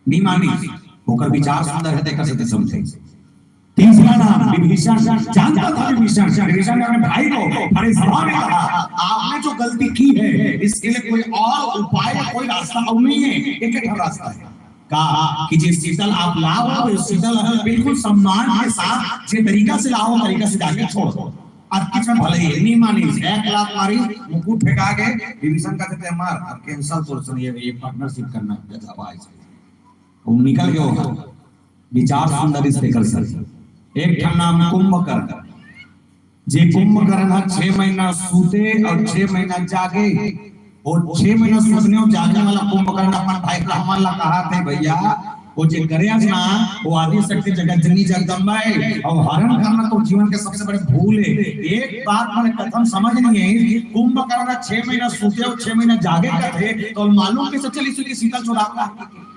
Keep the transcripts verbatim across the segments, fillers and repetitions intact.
नहीं मानी, ओकर विचार सुंदर है, तेकर सेती समझे। तीसरा नाम विभीषण। जानता था विभीषण, विभीषण ने अपने भाई को बड़े सभा में कहा, आपने जो गलती की है, इसके लिए कोई और उपाय, कोई रास्ता और नहीं है, एक ही रास्ता है। कहा कि जे शीतल आप लाओ, वो शीतल बिल्कुल सम्मान के साथ, जे तरीका से लाओ, तरीका से जाके छोड़ दो। अब किस में भले ही नहीं मानी, एक लात मारी, मुकुट फेंका के विभीषण का कहते हैं, मार, अब कैंसिल, तो सुनिए, ये पार्टनरशिप करना गधा भाई। वो निकल गए हो। विचार सुंदर इस पे कर सके। एक ठन नाम कुंभकर्ण, जे कुंभकर्ण ह छह महीना सूते और छह महीना जागे। वो छह महीना सूतने और जागने वाला कुंभकर्ण अपन भाई ब्राह्मण ला कहा थे, भैया, वो जे करे ना, वो आदि शक्ति जगत जननी जगदम्बा है, और हरण करना तो जीवन के सबसे बड़े भूल है। एक बात मैंने कथन समझ नहीं है, कुंभकर्ण छह महीना सूते और छह महीना जागे करते, तो मालूम कैसे चली सुखी शीतल चुराता है?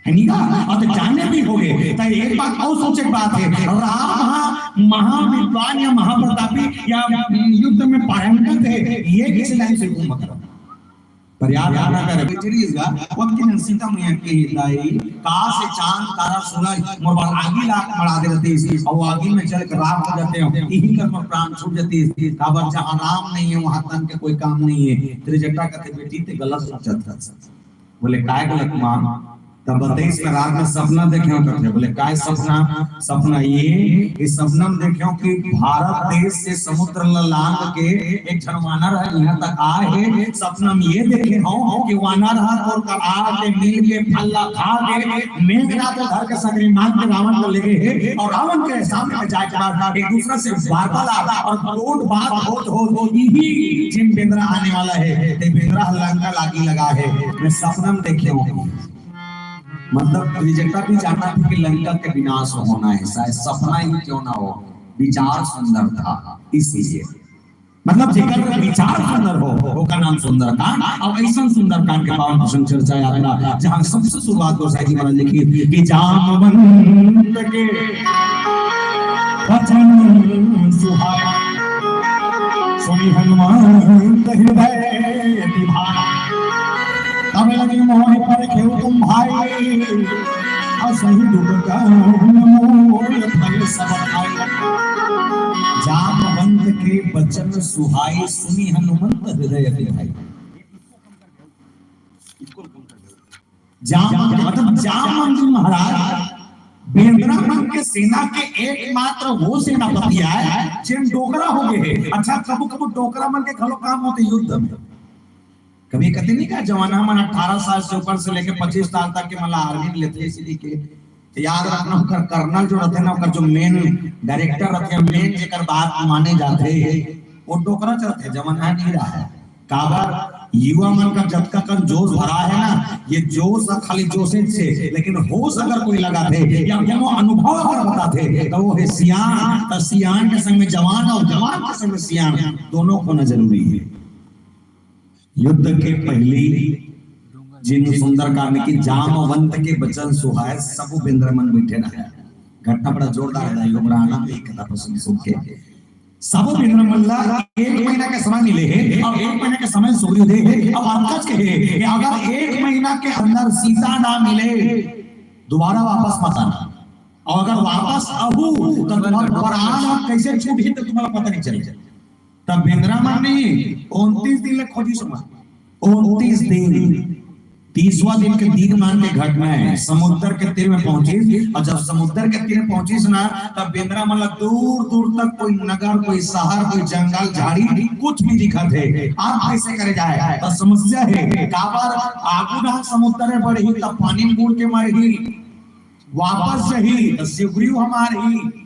है नहीं का? और तो जाने भी हो गए, तो एक बात और सोचे की बात है, राम महा-, महाविद्वान या महाप्रतापी या युद्ध में पारंगत है, ये किसी लाइन से कुंभकर्ण। पर याद रखना कर, बेचारी इसका, वो कि सीता मैया के दाई, का से चांद, तारा, सूरज, मोर बर आगी लाग मड़ा दे रहते, और वो आगी में जल के राख हो जाते हैं, यही कर में प्राण छूट जाते हैं। काबर जहाँ राम नहीं है, वहाँ तन के कोई काम नहीं है। तेरे जटा कहते, बेटी, ते गलत सोचत था। बोले, "काय गलत माँ?" तब बताइस, "मैं रात में सपना देखे हूँ।" कथे, बोले, "काय सपना?" "सपना ये, इस सपना में देखे हूँ कि भारत देश से समुद्र ल लांग के एक झन वानर है, यहाँ तक आए है। सपना में ये देखे हूँ कि वानर है और कर आके मिल के फल्ला खा के मेघनाथ धर के सकरी मांग के रावण को ले गए है और रावण के सामने में जाके बाद एक दूसरे से वार्तालाप और कोट बात होत होत यही जिन बेंदरा आने वाला है, ते बेंदरा लंका लागी लगा है।" मैं सपना में देखे हूँ। मतलब, त्रिजटा भी जानता था कि लंका के विनाश होना है, चाहे सपना ही क्यों ना हो, विचार सुंदर था, इसलिए। मतलब, जेकर विचार सुंदर हो, ओकर नाम सुंदरकांड। अब ऐसा सुंदरकांड के पावन प्रसंग चर्चा यात्रा, जहाँ सबसे शुरुआत गोसाई जी महाराज लिखी कि जामवंत के वचन सुहाए, सुनि हनुमंत हृदय विभाए। तब लगी मोहि परखेउ तुम्हारी, असहि दुख कहु न मोल फल सब खाई। जामवंत के वचन सुहाई, सुनि हनुमंत हृदय अति भाई। जाम, मतलब जामवंत महाराज बेंदरा मन के सेना के एकमात्र वो सेनापति आय, जेन डोकरा हो गए हे। अच्छा, कभू कभू डोकरा मन के घलो काम होथे युद्ध में। कभी कथे नहीं का, जवाना मन अठारह साल से ऊपर से लेके पच्चीस साल तक के मन ला आर्मी में लेथे, इसीलिए के तो याद रखना, ओकर कर्नल जो रहथे ना, ओकर जो मेन डायरेक्टर रहथे, मेन जेकर बात माने जाथे, वो डोकरा च रहथे, जवाना नहीं रहा है। काबर, युवा मन का जतका कन जोश भरा है ना, ये जोश ह खाली जोशे से, लेकिन होश अगर कोई लगाथे या कोनो अनुभव अगर बताथे, तो वो है सियान। तो सियान के संग में जवान और जवान के संग में सियान दोनों होना जरूरी है। युद्ध के पहले जिन सुंदरकांड की जामवंत के वचन सुहाए, सब बेंदरा मन बैठे रहे। घटना बड़ा जोरदार है, यो बड़ा आनंद एक कथा प्रसंग सुन के। सब बेंदरा मन ला एक महीना के समय मिले है और एक महीना के समय सुग्रीव दे है और अंकज के है कि अगर एक महीना के अंदर सीता ना मिले, दोबारा वापस मत आना, और अगर वापस आहू तो तुम्हारा प्राण कैसे छूट ही तो तुम्हारा पता नहीं चले। तब बेंदरा मन नहीं, उनतीस दिन ले खोजी सुमा, उनतीस दिन, तीसवां दिन के दिन मान के घटना है। समुद्र के तीर में पहुंचिस, और जब समुद्र के तीर पहुंचिस ना, तब बेंदरा मन ला दूर दूर तक कोई नगर, कोई शहर, कोई जंगल, झाड़ी, कुछ भी दिखत है। अब कैसे करे जाए? तो समस्या है, काबर आगू ना समुद्र में बढ़ही, तब पानी में बूड़ के मरही, वापस जही तो सुग्रीव हमार ही।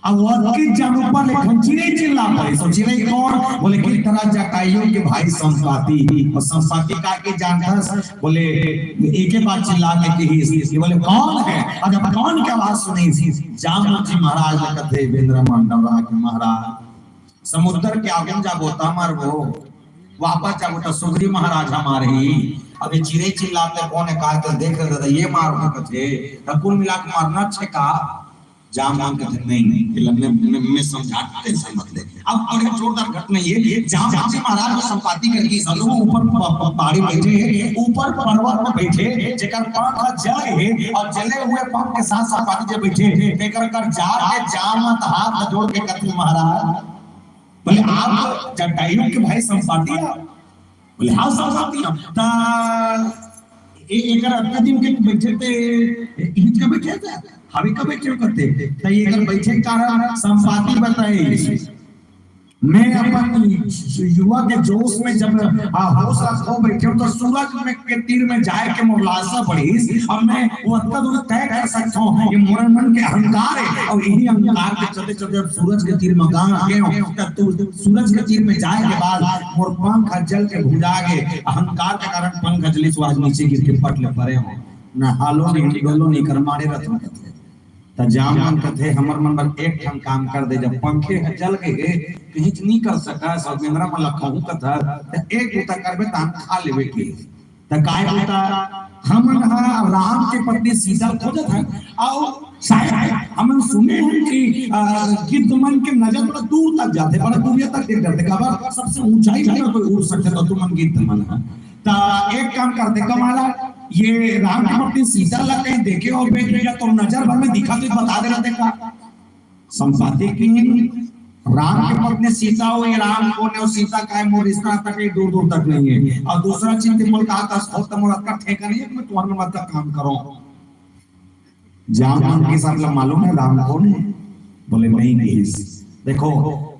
अब वो अतकी जान ऊपर ले खन चिरई चिल्ला पड़े। तो चिरई कौन? बोले कि तरह जटायु के भाई संपाति। और संपाति का के जानथस? बोले, एके बार चिल्ला के कहिस कि बोले, "कौन है?" और जब कौन के आवाज सुनिस, जामवंत जी महाराज ने कथे, बेंदरा मन डरा के, "महाराज, समुद्र के आगू जा गोता मारबो, वापस जाबो तो सुग्रीव महाराज हमार ही।" अब ये चिरई चिल्लाथे, कौन है, कहा तो देख रहे थे, ये मार को कथे, तो कुल मिला के मारना छे का? जामवंत कथे, "नहीं, नहीं, ये लम्बे में, में समझाते हैं, मत लेके।" अब और एक जोरदार घटना ये, जामवंत जी महाराज जो संपाति करके सब लोग ऊपर प-, प-, पहाड़ी बैठे हैं, ऊपर पर्वत में बैठे, जेकर पंख जल है और जले हुए पंख के साथ संपाति जब बैठे, तेकर कर जार के जामवंत हाथ जोड़ के कथे महाराज, बोले, "आप जटायु के भाई संपाति आप?" बोले, "हाँ, संपाति हम।" ता ए-, एकर अतका दिन के बैठे थे, हिच के बैठे थे, हवे का बैठे हो करते। त एकर बैठे के कारण संपाति बताए, "मैं अपन युवा के जोश में जब, आ, होश रखो बैठे हो, तो सूरज में के तीर में जाए के मोर लालसा बढ़िस, अब मैं वो अतका दूर तय कर सकता हूँ, ये मोर मन के अहंकार है, और यही अहंकार के चलते चलते अब सूरज के तीर में गांव आ गए हो, तब तू सूरज के तीर में जाए के बाद मोर पंख जल के भुजा गे, अहंकार के कारण पंख जलिस, आज नीचे गिर के पट ले परे हो, ना हालो नहीं, डोलो नहीं, कर मारे रथन कथे।" त जामवंत कथे, "हमर मन बर एक ठन काम कर दे, जब पंखे ह जल गे, कहीं नहीं कर सका, सब मेमरा मन ला कहूं कथा, त एक बूता करबे, तान खा लेबे के।" त काय बूता? हमन ह राम के पत्नी सीता ल खोजत हन, अउ शायद हमन सुने हन कि, अ, गिद्ध मन के नजर बड़ा दूर तक जाथे, बड़ा दूरिया तक देख जाथे, काबर सबसे ऊंचाई पर कोई उड़ सकथे, त तुमन गिद्ध मन ह। त एक काम करथे कमाला, ये राम के पत्नी सीता ल कहीं देखे हो बे, या तो नजर भर में दिखा तो बता दे रहते का? संपाति किहिन, "राम के पत्नी सीता हो, ये राम कोन है, और सीता का है, मोर रिश्ता तक ये दूर दूर तक नहीं है।" और दूसरा चीज, "मोर कहा था, खुद तो मोर अतका ठेका नहीं है कि मैं तुम्हारे मन अतका काम करूं।" जामवंत के हिसाब ला मालूम है राम कोन है? बोले, "नहीं किहिस।" देखो,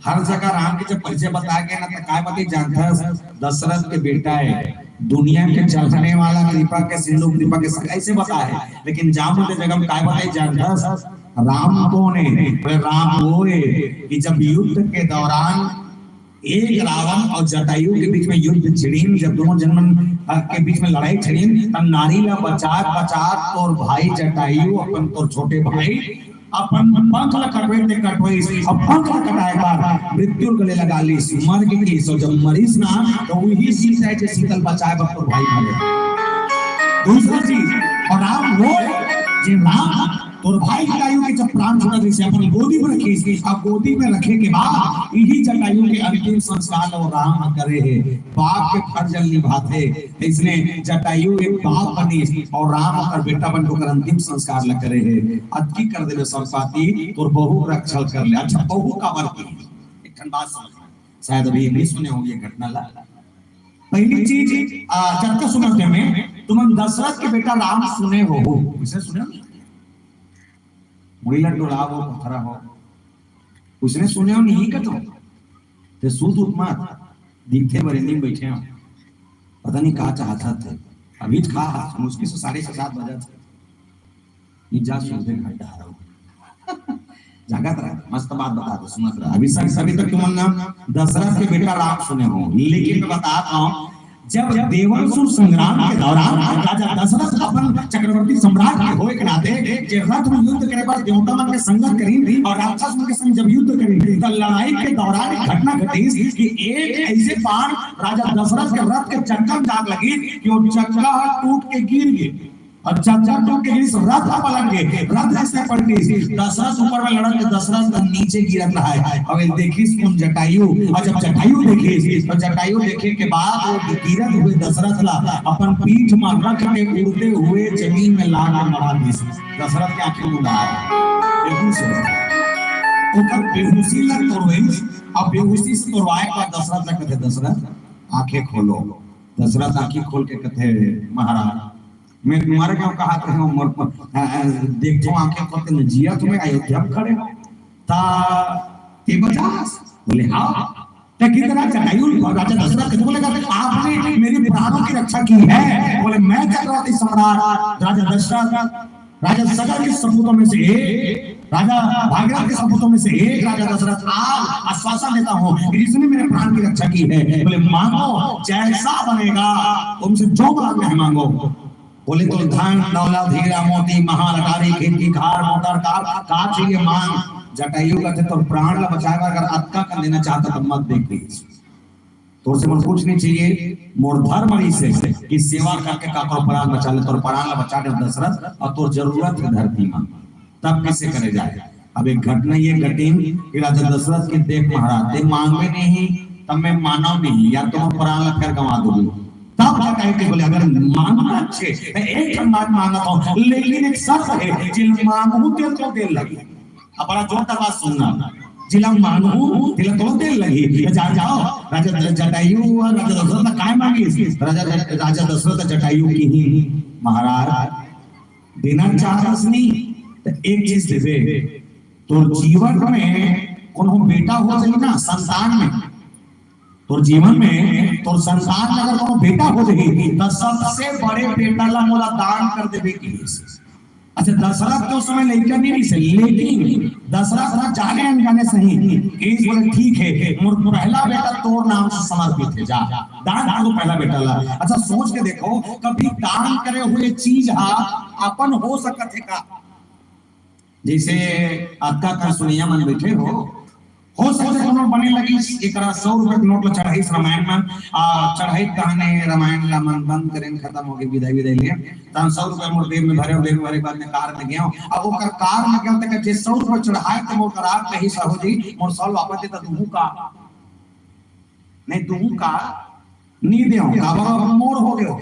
हर जगह राम के जब परिचय बताया गया ना, तो काय बताई जानता है? दशरथ के बेटा है, दुनिया के चलने वाला, कृपा के सिंधु, कृपा के सागर, ऐसे बताया है। लेकिन जामवंत के जगह में काय बताई जानता है? राम कोन है? बोले, "राम वो है कि जब युद्ध के दौरान एक रावण और जटायु के बीच में युद्ध छिड़िन, जब दोनों जनमन, अ, के बीच में लड़ाई छिड़िन, तब नारी ला बचात बचात तोर भाई जटायु अपन, तोर छोटे भाई अपन पंख ला कटवे ते कटवे, अब पंख ला कटाए बाद मृत्यु गले लगा ली, मर के गिस, और जब मरिस ना, तो वही सीता है जो सीता ल बचाए बर तोर भाई मरे।" दूसरा चीज, और राम वो है, जे राम तोर भाई जटायु के जब प्राण छूटत रहिस, अपन गोदी में रखिस, अब गोदी में रखे के बाद यही जटायु के अंतिम संस्कार और राम ह करे है। बाप के फर्ज ल निभाथे, इसने जटायु एक बाप बनिस और राम ओकर बेटा बन के ओकर अंतिम संस्कार ल करे है। अतकी कर देवे संपाति, तोर बहू के रक्षा कर ले। अच्छा, बहू काबर की? एक ठन बात समझ में, शायद अभी नहीं सुने होंगे ये घटना ला। पहली चीज, आ, जब तक सुनते में तुमन दशरथ के बेटा राम सुने हो, हो, इसे सुने हो? मुड़ी ला डोलावो, पथरा हो, उसने सुने हो नहीं का तुम? ते सूत उत मत, दिखथे बरेंदी में बैठे हो, पता नहीं का चाहत थे। अभी खा, मुश्किल से साढ़े छह, सात बजा थे। ये जा सुनते घंटा आ रहा हूँ। जागत रहा, मस्त बात बता दो, सुनत रहा। अभी सर, सभी तक तुमन ना दशरथ के बेटा राम सुने हो, लेकिन मैं बता रहा हूँ, जब देवासुर संग्राम के दौरान राजा दशरथ अपन चक्रवर्ती सम्राट के होए के नाते जे रथ में युद्ध करे बर देवता मन के संगत करीन और राक्षस मन के संग जब युद्ध करीन, त लड़ाई के दौरान एक घटना घटिस कि एक ऐसे बाण राजा दशरथ के रथ के चक्का में जाग लगी कि वो चक्का ह टूट के गिर गे। और चक्का टूट के गिरिस, रथ पलट गे, रथ ऐसे पलटिस, दशरथ ऊपर में लड़त, दशरथ नीचे गिरत रहा है। अब ये देखिस कौन? जटायु। और जब जटायु देखिस, तो जटायु देखे के बाद वो गिरत हुए दशरथ ला अपन पीठ में रख के उड़ते हुए जमीन में ला के मरा दिस। दशरथ के आंखें मुंदा है, बेहोश हो गए। ओकर बेहोशी ला तोड़वाइस, अब बेहोशी से तोड़वाए के बाद दशरथ ला कथे, "दशरथ, आंखें खोलो।" दशरथ आंखें खोल के कथे, "महाराज, मैं तुम्हारे क्यों कहा थे, मोर, अ, अ, देखो आंखें खोल के जिया तुम्हें अयोध्या में खड़े हो, ता ते बचास?" बोले, "हाँ।" ते कितना जटायु राजा दशरथ के बोले, "आपने मेरे प्राणों की रक्षा की है।" बोले, "मैं चक्रवर्ती सम्राट राजा दशरथ, राजा सगर के सपूतों में से एक, राजा भागीरथ के सपूतों में से एक राजा दशरथ आज आश्वासन देता हूँ कि जिसने मेरे प्राण की रक्षा की है।" बोले, "मांगो, जैसा बनेगा, तुमसे जो मांगना है मांगो।" बोले तो धन, दौलत, हीरा, मोती, महान अटारी, खिड़की, कार, मोटर, कार, का चाहिए मांग। जटायु कथे, "तोर प्राण ला बचाए बर अगर अतका कर लेना चाहता तो मत देख लीजिए, तोर से मोर कुछ नहीं चाहिए, मोर धर्म रहिस हे कि सेवा करके काकर प्राण बचा ले, तोर प्राण ला बचा दे दशरथ, और तोर जरूरत है धरती में, तब कैसे करे जाए?" अब एक घटना ये घटिन कि राजा दशरथ के देख महाराज, ते मांगबे नहीं, तब मैं मानव नहीं, या तो प्राण ला फेर गंवा दूंगी। तब जटायु के बोले, अगर मांगना अच्छे, मैं एक ठन बात मांगत हूँ, लेकिन एक शर्त है, जिन मांगू तेल तो देर लगी। अब बड़ा जोरदार बात सुनना, जिला मांगू तेल तो देर लगी। तो जा, जाओ, राजा जटायु और राजा दशरथ काय मांगिस? राजा, राजा दशरथ जटायु किहिन, महाराज, देना चाहत हस नहीं, तो एक चीज देबे, तोर जीवन में कोनो बेटा हो जाही ना, संतान में, तोर जीवन में तोर संतान में अगर कोनो बेटा हो जाही, तो सबसे बड़े बेटा ला मोला दान कर देबे किहिस। अच्छा, दशरथ के उस समय लइका नहीं रहिस, लेकिन दशरथ ना जाने अनजाने सही, किहिस बोले, ठीक है, मोर पहला बेटा तोर नाम से समर्पित है, जा दान कर दो पहला बेटा ला। अच्छा, सोच के देखो, कभी दान करे हुए चीज हा अपन हो सकत है का? जैसे अतका का सुनइया मन बैठे हो, हो सकथे कोनो बने लगिस, एकरा सौ रुपया के नोट ला चढ़ाइस रामायण में, आ चढ़ाई कहाने रामायण ला मन बंद करेन, खत्म होगे, विदाई विदाई ले, तहन सौ रुपया मोर जेब में भरे, जेब में भरे के बाद में कार में गेंव, अब ओकर कार में गेंव, त जे सौ रुपया चढ़ाए त मोर करा कहिस, साहू जी, मोर सौ वापस दे, त दूहूं का? नहीं दूहूं का? नी देंव, काबर अब मोर हो गयो।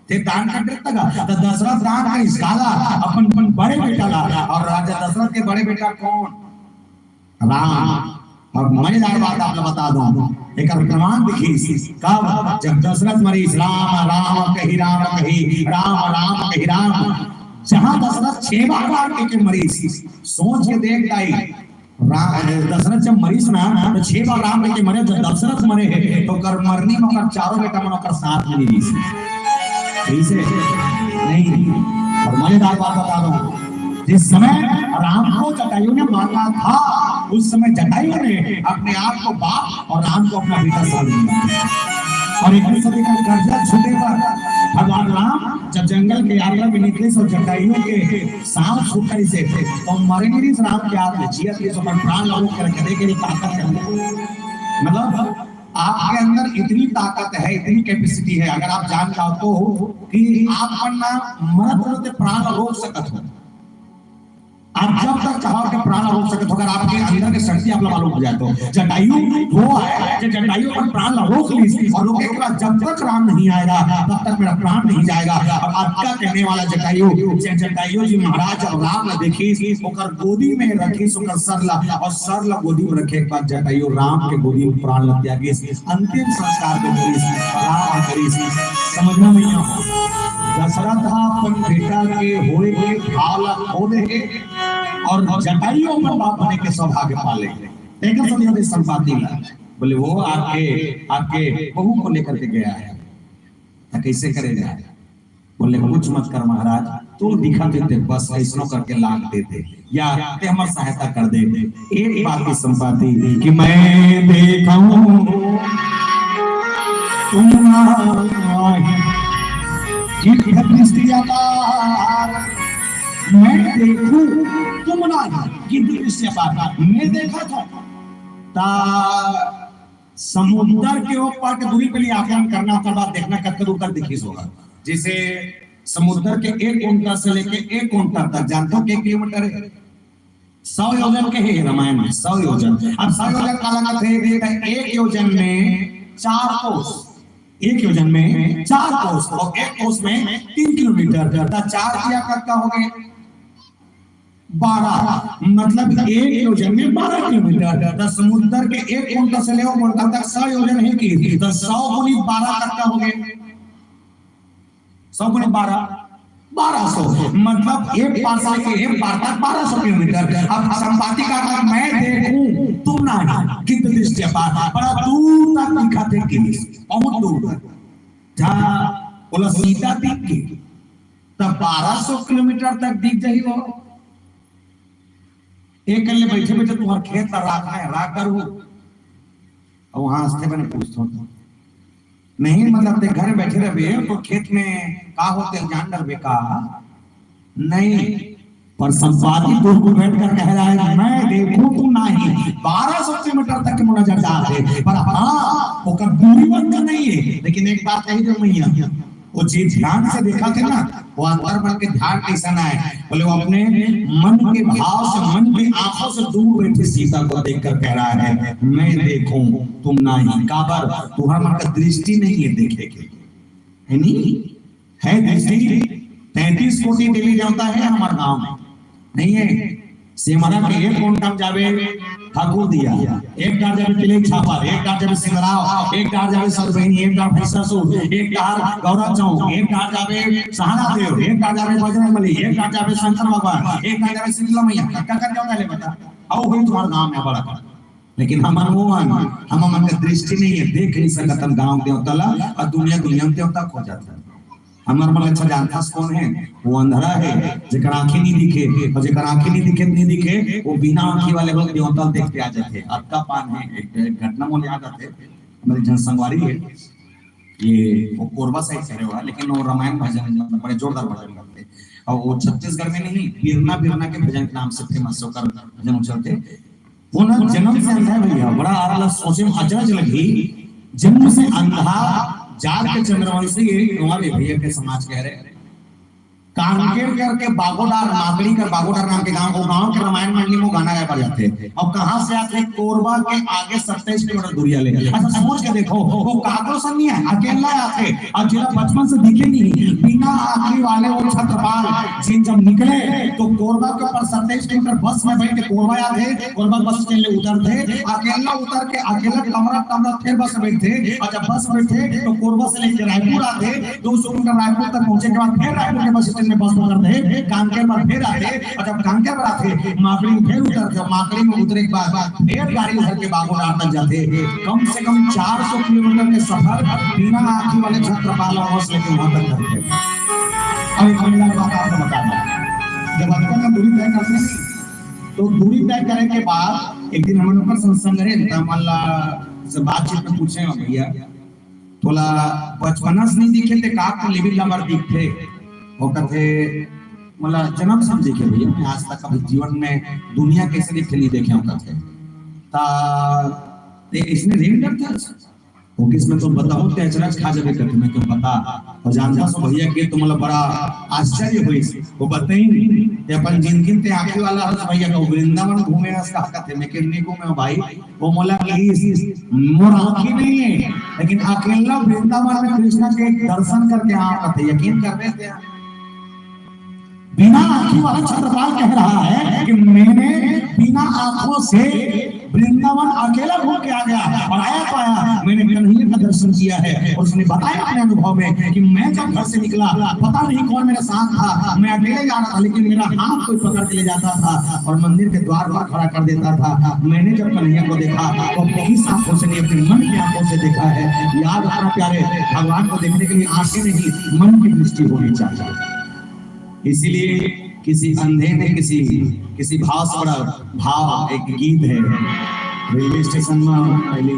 ते दान कर देता का? तो दशरथ दान करिस काला, अपन, अपन बड़े बेटा ला। और राजा दशरथ के बड़े बेटा कौन? राम। और मजेदार बात आप लोग बता दो, एक प्रमाण दिखिस। कब? जब दशरथ मरिस, राम राम कही, राम कही, राम राम कही, राम। जहां दशरथ छह बार राम कह के मरिस, सोच के देख दाई, रा-, दशरथ जब मरिस ना, तो छह बार राम लेके मरे। जब दशरथ मरे है, तो ओकर मरनी में ओकर चारों बेटा मन ओकर साथ में नहीं रहिस। ठीक है? नहीं। और मजेदार बात बता रहा हूँ, जिस समय राम को जटायु ने मारना था, उस समय जटायु ने अपने आप को बाप और राम को अपना बेटा समझ लिया। और एक दूसरे का कर्जा छूटे पर भगवान राम जब जंगल के यात्रा में निकले, तो जटायु के सांस फूट कर इसे तो मरे नहीं, इस राम के हाथ में जियत के अपन प्राण लागू कर कदे के लिए ताकत है। मतलब, आपके अंदर इतनी ताकत है, इतनी कैपेसिटी है, अगर आप जान जाओ तो, कि आप ना मरत मरत प्राण रोक सकत हो। आप जब तक चाहो कि प्राण रोक सकत हो, अगर आपके अंदर के शक्ति आप ला मालूम हो जाए तो। जटायु वो है कि जटायु अपन प्राण ला रोक ली, और रोके के बाद जब तक राम नहीं आएगा, तब तक मेरा प्राण नहीं जाएगा। और अतका कहने वाला जटायु, जब जटायु जी महाराज अब राम ला देखिस, ओकर गोदी में रखिस ओकर सर ला, और सर ला गोदी में रखे के बाद जटायु राम के गोदी में प्राण ला त्यागिस। अंतिम संस्कार के करिस, राम करिस। समझना नहीं हो, दशरथ अपन बेटा के होए के भाव ला खो दे, और जटायु अपन बाप बने के सौभाग्य पाले। देखो सब यहाँ संपाति ला, बोले, वो आपके, आपके बहू को लेकर के गया है, तो कैसे करेगा? बोले, कुछ मत कर महाराज, तू दिखा देते, बस ऐसनो करके लाग देते, या ते हमर सहायता कर दे। एक बात की संपाति कि मैं देखूं तुम ना, गिद्ध दृष्टि अपार, मैं देखूं तुम ना, गिद्ध दृष्टि अपार, मैं देखा था ता समुद्र के ओ पार के दूरी पे लिए आकलन करना, ओकर बाद देखना कतका दूर तक दिखिस होगा। जैसे समुद्र के एक कोंटा से लेके एक कोंटा तक, जानते हो के किलोमीटर है? सौ योजन के है रामायण में, सौ योजन। अब सौ योजन काला कथे, तो एक योजन में चार कोस, एक योजन में चार कोस, और एक कोस में तीन किलोमीटर, तो चार तिया कतका हो गए? बारह। मतलब एक योजन में बारह किलोमीटर। तो समुद्र के एक कोंटा से ले ओ कोंटा तक सौ योजन है कि, तो सौ गुनी बारह कतका हो गए? सौ गुनी बारह, बारह सौ। मतलब एक पार से लेके एक पार तक बारह सौ किलोमीटर। अब संपाति का कहा, मैं देखूं तुम ना, गिद्ध दृष्टि अपार, बड़ा दूर तक दिखा थे कि, बहुत दूर तक। जहाँ बोला सीता दिख गई, तब बारह सौ किलोमीटर तक दिख जाही वो। एक कर ले बैठे बैठे तुम्हारे खेत ला राख है, राख कर हो। अब वहां हंसते बने पूछते हो, नहीं, मतलब ते घर में बैठे रहे तो खेत में का होते जान डरबे का? नहीं। पर संपाति दूर को बैठ कर कह रहा है, मैं देखूं तू नाही, बारह सौ किलोमीटर तक के मुना जब जाते, पर हाँ, ओकर दूरी बंद नहीं है। लेकिन एक बात कही दे मैया, वो चीज ध्यान से देखथे ना, वो अंतर मन के ध्यान कइसन हे, बोले वो अपने मन के भाव से, मन की आंखों से दूर बैठी सीता को देखकर कह रहा है, मैं देखूं तुम नहीं। काबर? तुम्हारा मन का दृष्टि नहीं है देखे के, है नहीं? है दृष्टि? तैंतीस कोटि देवी देवता है हमारे गांव में, नहीं है? सेमरा के एक कोंटा म जाबे ठाकुर दिया, एक डार जाबे तिलई छापर, एक डार जाबे सिंगराव, एक डार जाबे सरबहिनी, एक डार भैंसासुर, एक डार गौरा चौक, एक डार जाबे सहारा देव, एक डार जाबे बजरंग बली, एक डार जाबे शंकर भगवान, एक डार जाबे शीतला मैया। कतका कर जाओ पहले बता, अउ होई तुम्हारे गांव में बड़ा। लेकिन हमन वो हन, हमन मन के दृष्टि नहीं है, देख नहीं सकत हन गांव देवता ला, अउ दुनिया दुनिया में देवता खो जाता है। हमर मन अच्छा जानथस कोन हे? वो अंधरा हे, जेकर आंखी नहीं दिखे, अउ जेकर आंखी नहीं दिखे, नहीं दिखे, वो बिना आंखी वाले लोग देवता देख के आ जाथे। अतका पान हे, एक, एक घटना मोला याद आथे, हमर एक झन संगवारी हे, ये वो कोरबा साइड से रहे हुआ, लेकिन वो रामायण भजन, मतलब, बड़े जोरदार भजन करथे, अउ वो छत्तीसगढ़ में नहीं, बिरना, बिरना के भजन के नाम से फेमस होकर भजन उछलथे। वो ना जन्म से अंधा है भैया, बड़ा आप लोग सोचे में अचरज लगी, जन्म से अंधा, जात के चंद्रवंशी, ये हमारे भैया के समाज कह रहे। कांकेर करके बागोडार, माकड़ी कर बागोडार नाम के गांव, वो गांव के रामायण मंडली में गाना गाए बर जाथे। अउ कहां से आथे? कोरबा के आगे सत्ताईस किलोमीटर दूरिया ले। अच्छा, सोच के देखो, वो काकरो संग नहीं है, अकेला आथे। अउ जेला बचपन से दिखे नहीं, बिना आंखी वाले वो छत्रपाल जी जब निकले, तो कोरबा के ऊपर सत्ताईस किलोमीटर बस में बैठ के कोरबा आथे, कोरबा बस स्टैंड ले उतरथे, अकेला उतर के अकेला कमरा कमरा फिर बस में बैठथे, अउ जब बस में बैठथे, तो कोरबा से लेके रायपुर आथे, दो सौ किलोमीटर रायपुर तक पहुंचे के बाद फिर रायपुर के बस स्टैंड में बस पकड़थे, कांकेर पर फिर आथे, अउ जब कांकेर पर आथे, माकड़ी में फिर उतरथे, माकड़ी में उतरे के बाद फिर गाड़ी धर के बागोडार तक जाथे। कम से कम चार सौ किलोमीटर के सफर बिना आंखी वाले छत्रपाल और से वहां तक करथे। अब एक अगला बात आपको बताना, जब अंतर में दूरी तय करते हैं, तो दूरी तय करे के बाद एक दिन हमन ओकर संग संग रहे, त हमन ला से बातचीत में पूछे, "भैया, तोला बचपना से नहीं दिखे, ते का तू लेवी लवर दिखथे?" वो कथे, "मोला जन्म से नहीं दिखे भैया, मैं आज तक कभी जीवन में दुनिया कैसे दिखथे नहीं देखे हूं," कथे। "ता ते इसने रेंग डरथस?" वो किस में तो बताऊं, ते अचरज खा जाबे कथे, मैं तो बता। और जानथस भैया के तो मोला बड़ा आश्चर्य होइस। वो बताइन कि अपन जिंदगी ते आंखी वाला हस भैया, का वृंदावन घूमे हस कहा कथे, मैं के नहीं घूमे हूं भाई। वो मोला कहिस, मोर आंखी नहीं है, लेकिन अकेला वृंदावन में कृष्णा के दर्शन करके आया कथे, यकीन कर रहे थे। बिना आंखी वाला छत्रपाल कह रहा है कि मैंने बिना आंखों से वृंदावन अकेला घूम के आ गया और आया तो आया, मैंने कन्हैया का दर्शन किया है। और उसने बताया अपने अनुभव में कि मैं जब घर से निकला, पता नहीं कौन मेरे साथ था, मैं अकेले जा रहा था, लेकिन मेरा हाथ कोई पकड़ के ले जाता था और मंदिर के द्वार पर खड़ा कर देता था। मैंने जब कन्हैया को देखा तो अपनी इस आंखों से नहीं, अपने मन की आंखों से देखा है। याद रखना प्यारे, भगवान को देखने के लिए आंखें नहीं, मन की दृष्टि होनी चाहिए। इसीलिए किसी अंधे ने किसी, किसी भाव से बड़ा भाव, एक गीत है, रेलवे स्टेशन में पहले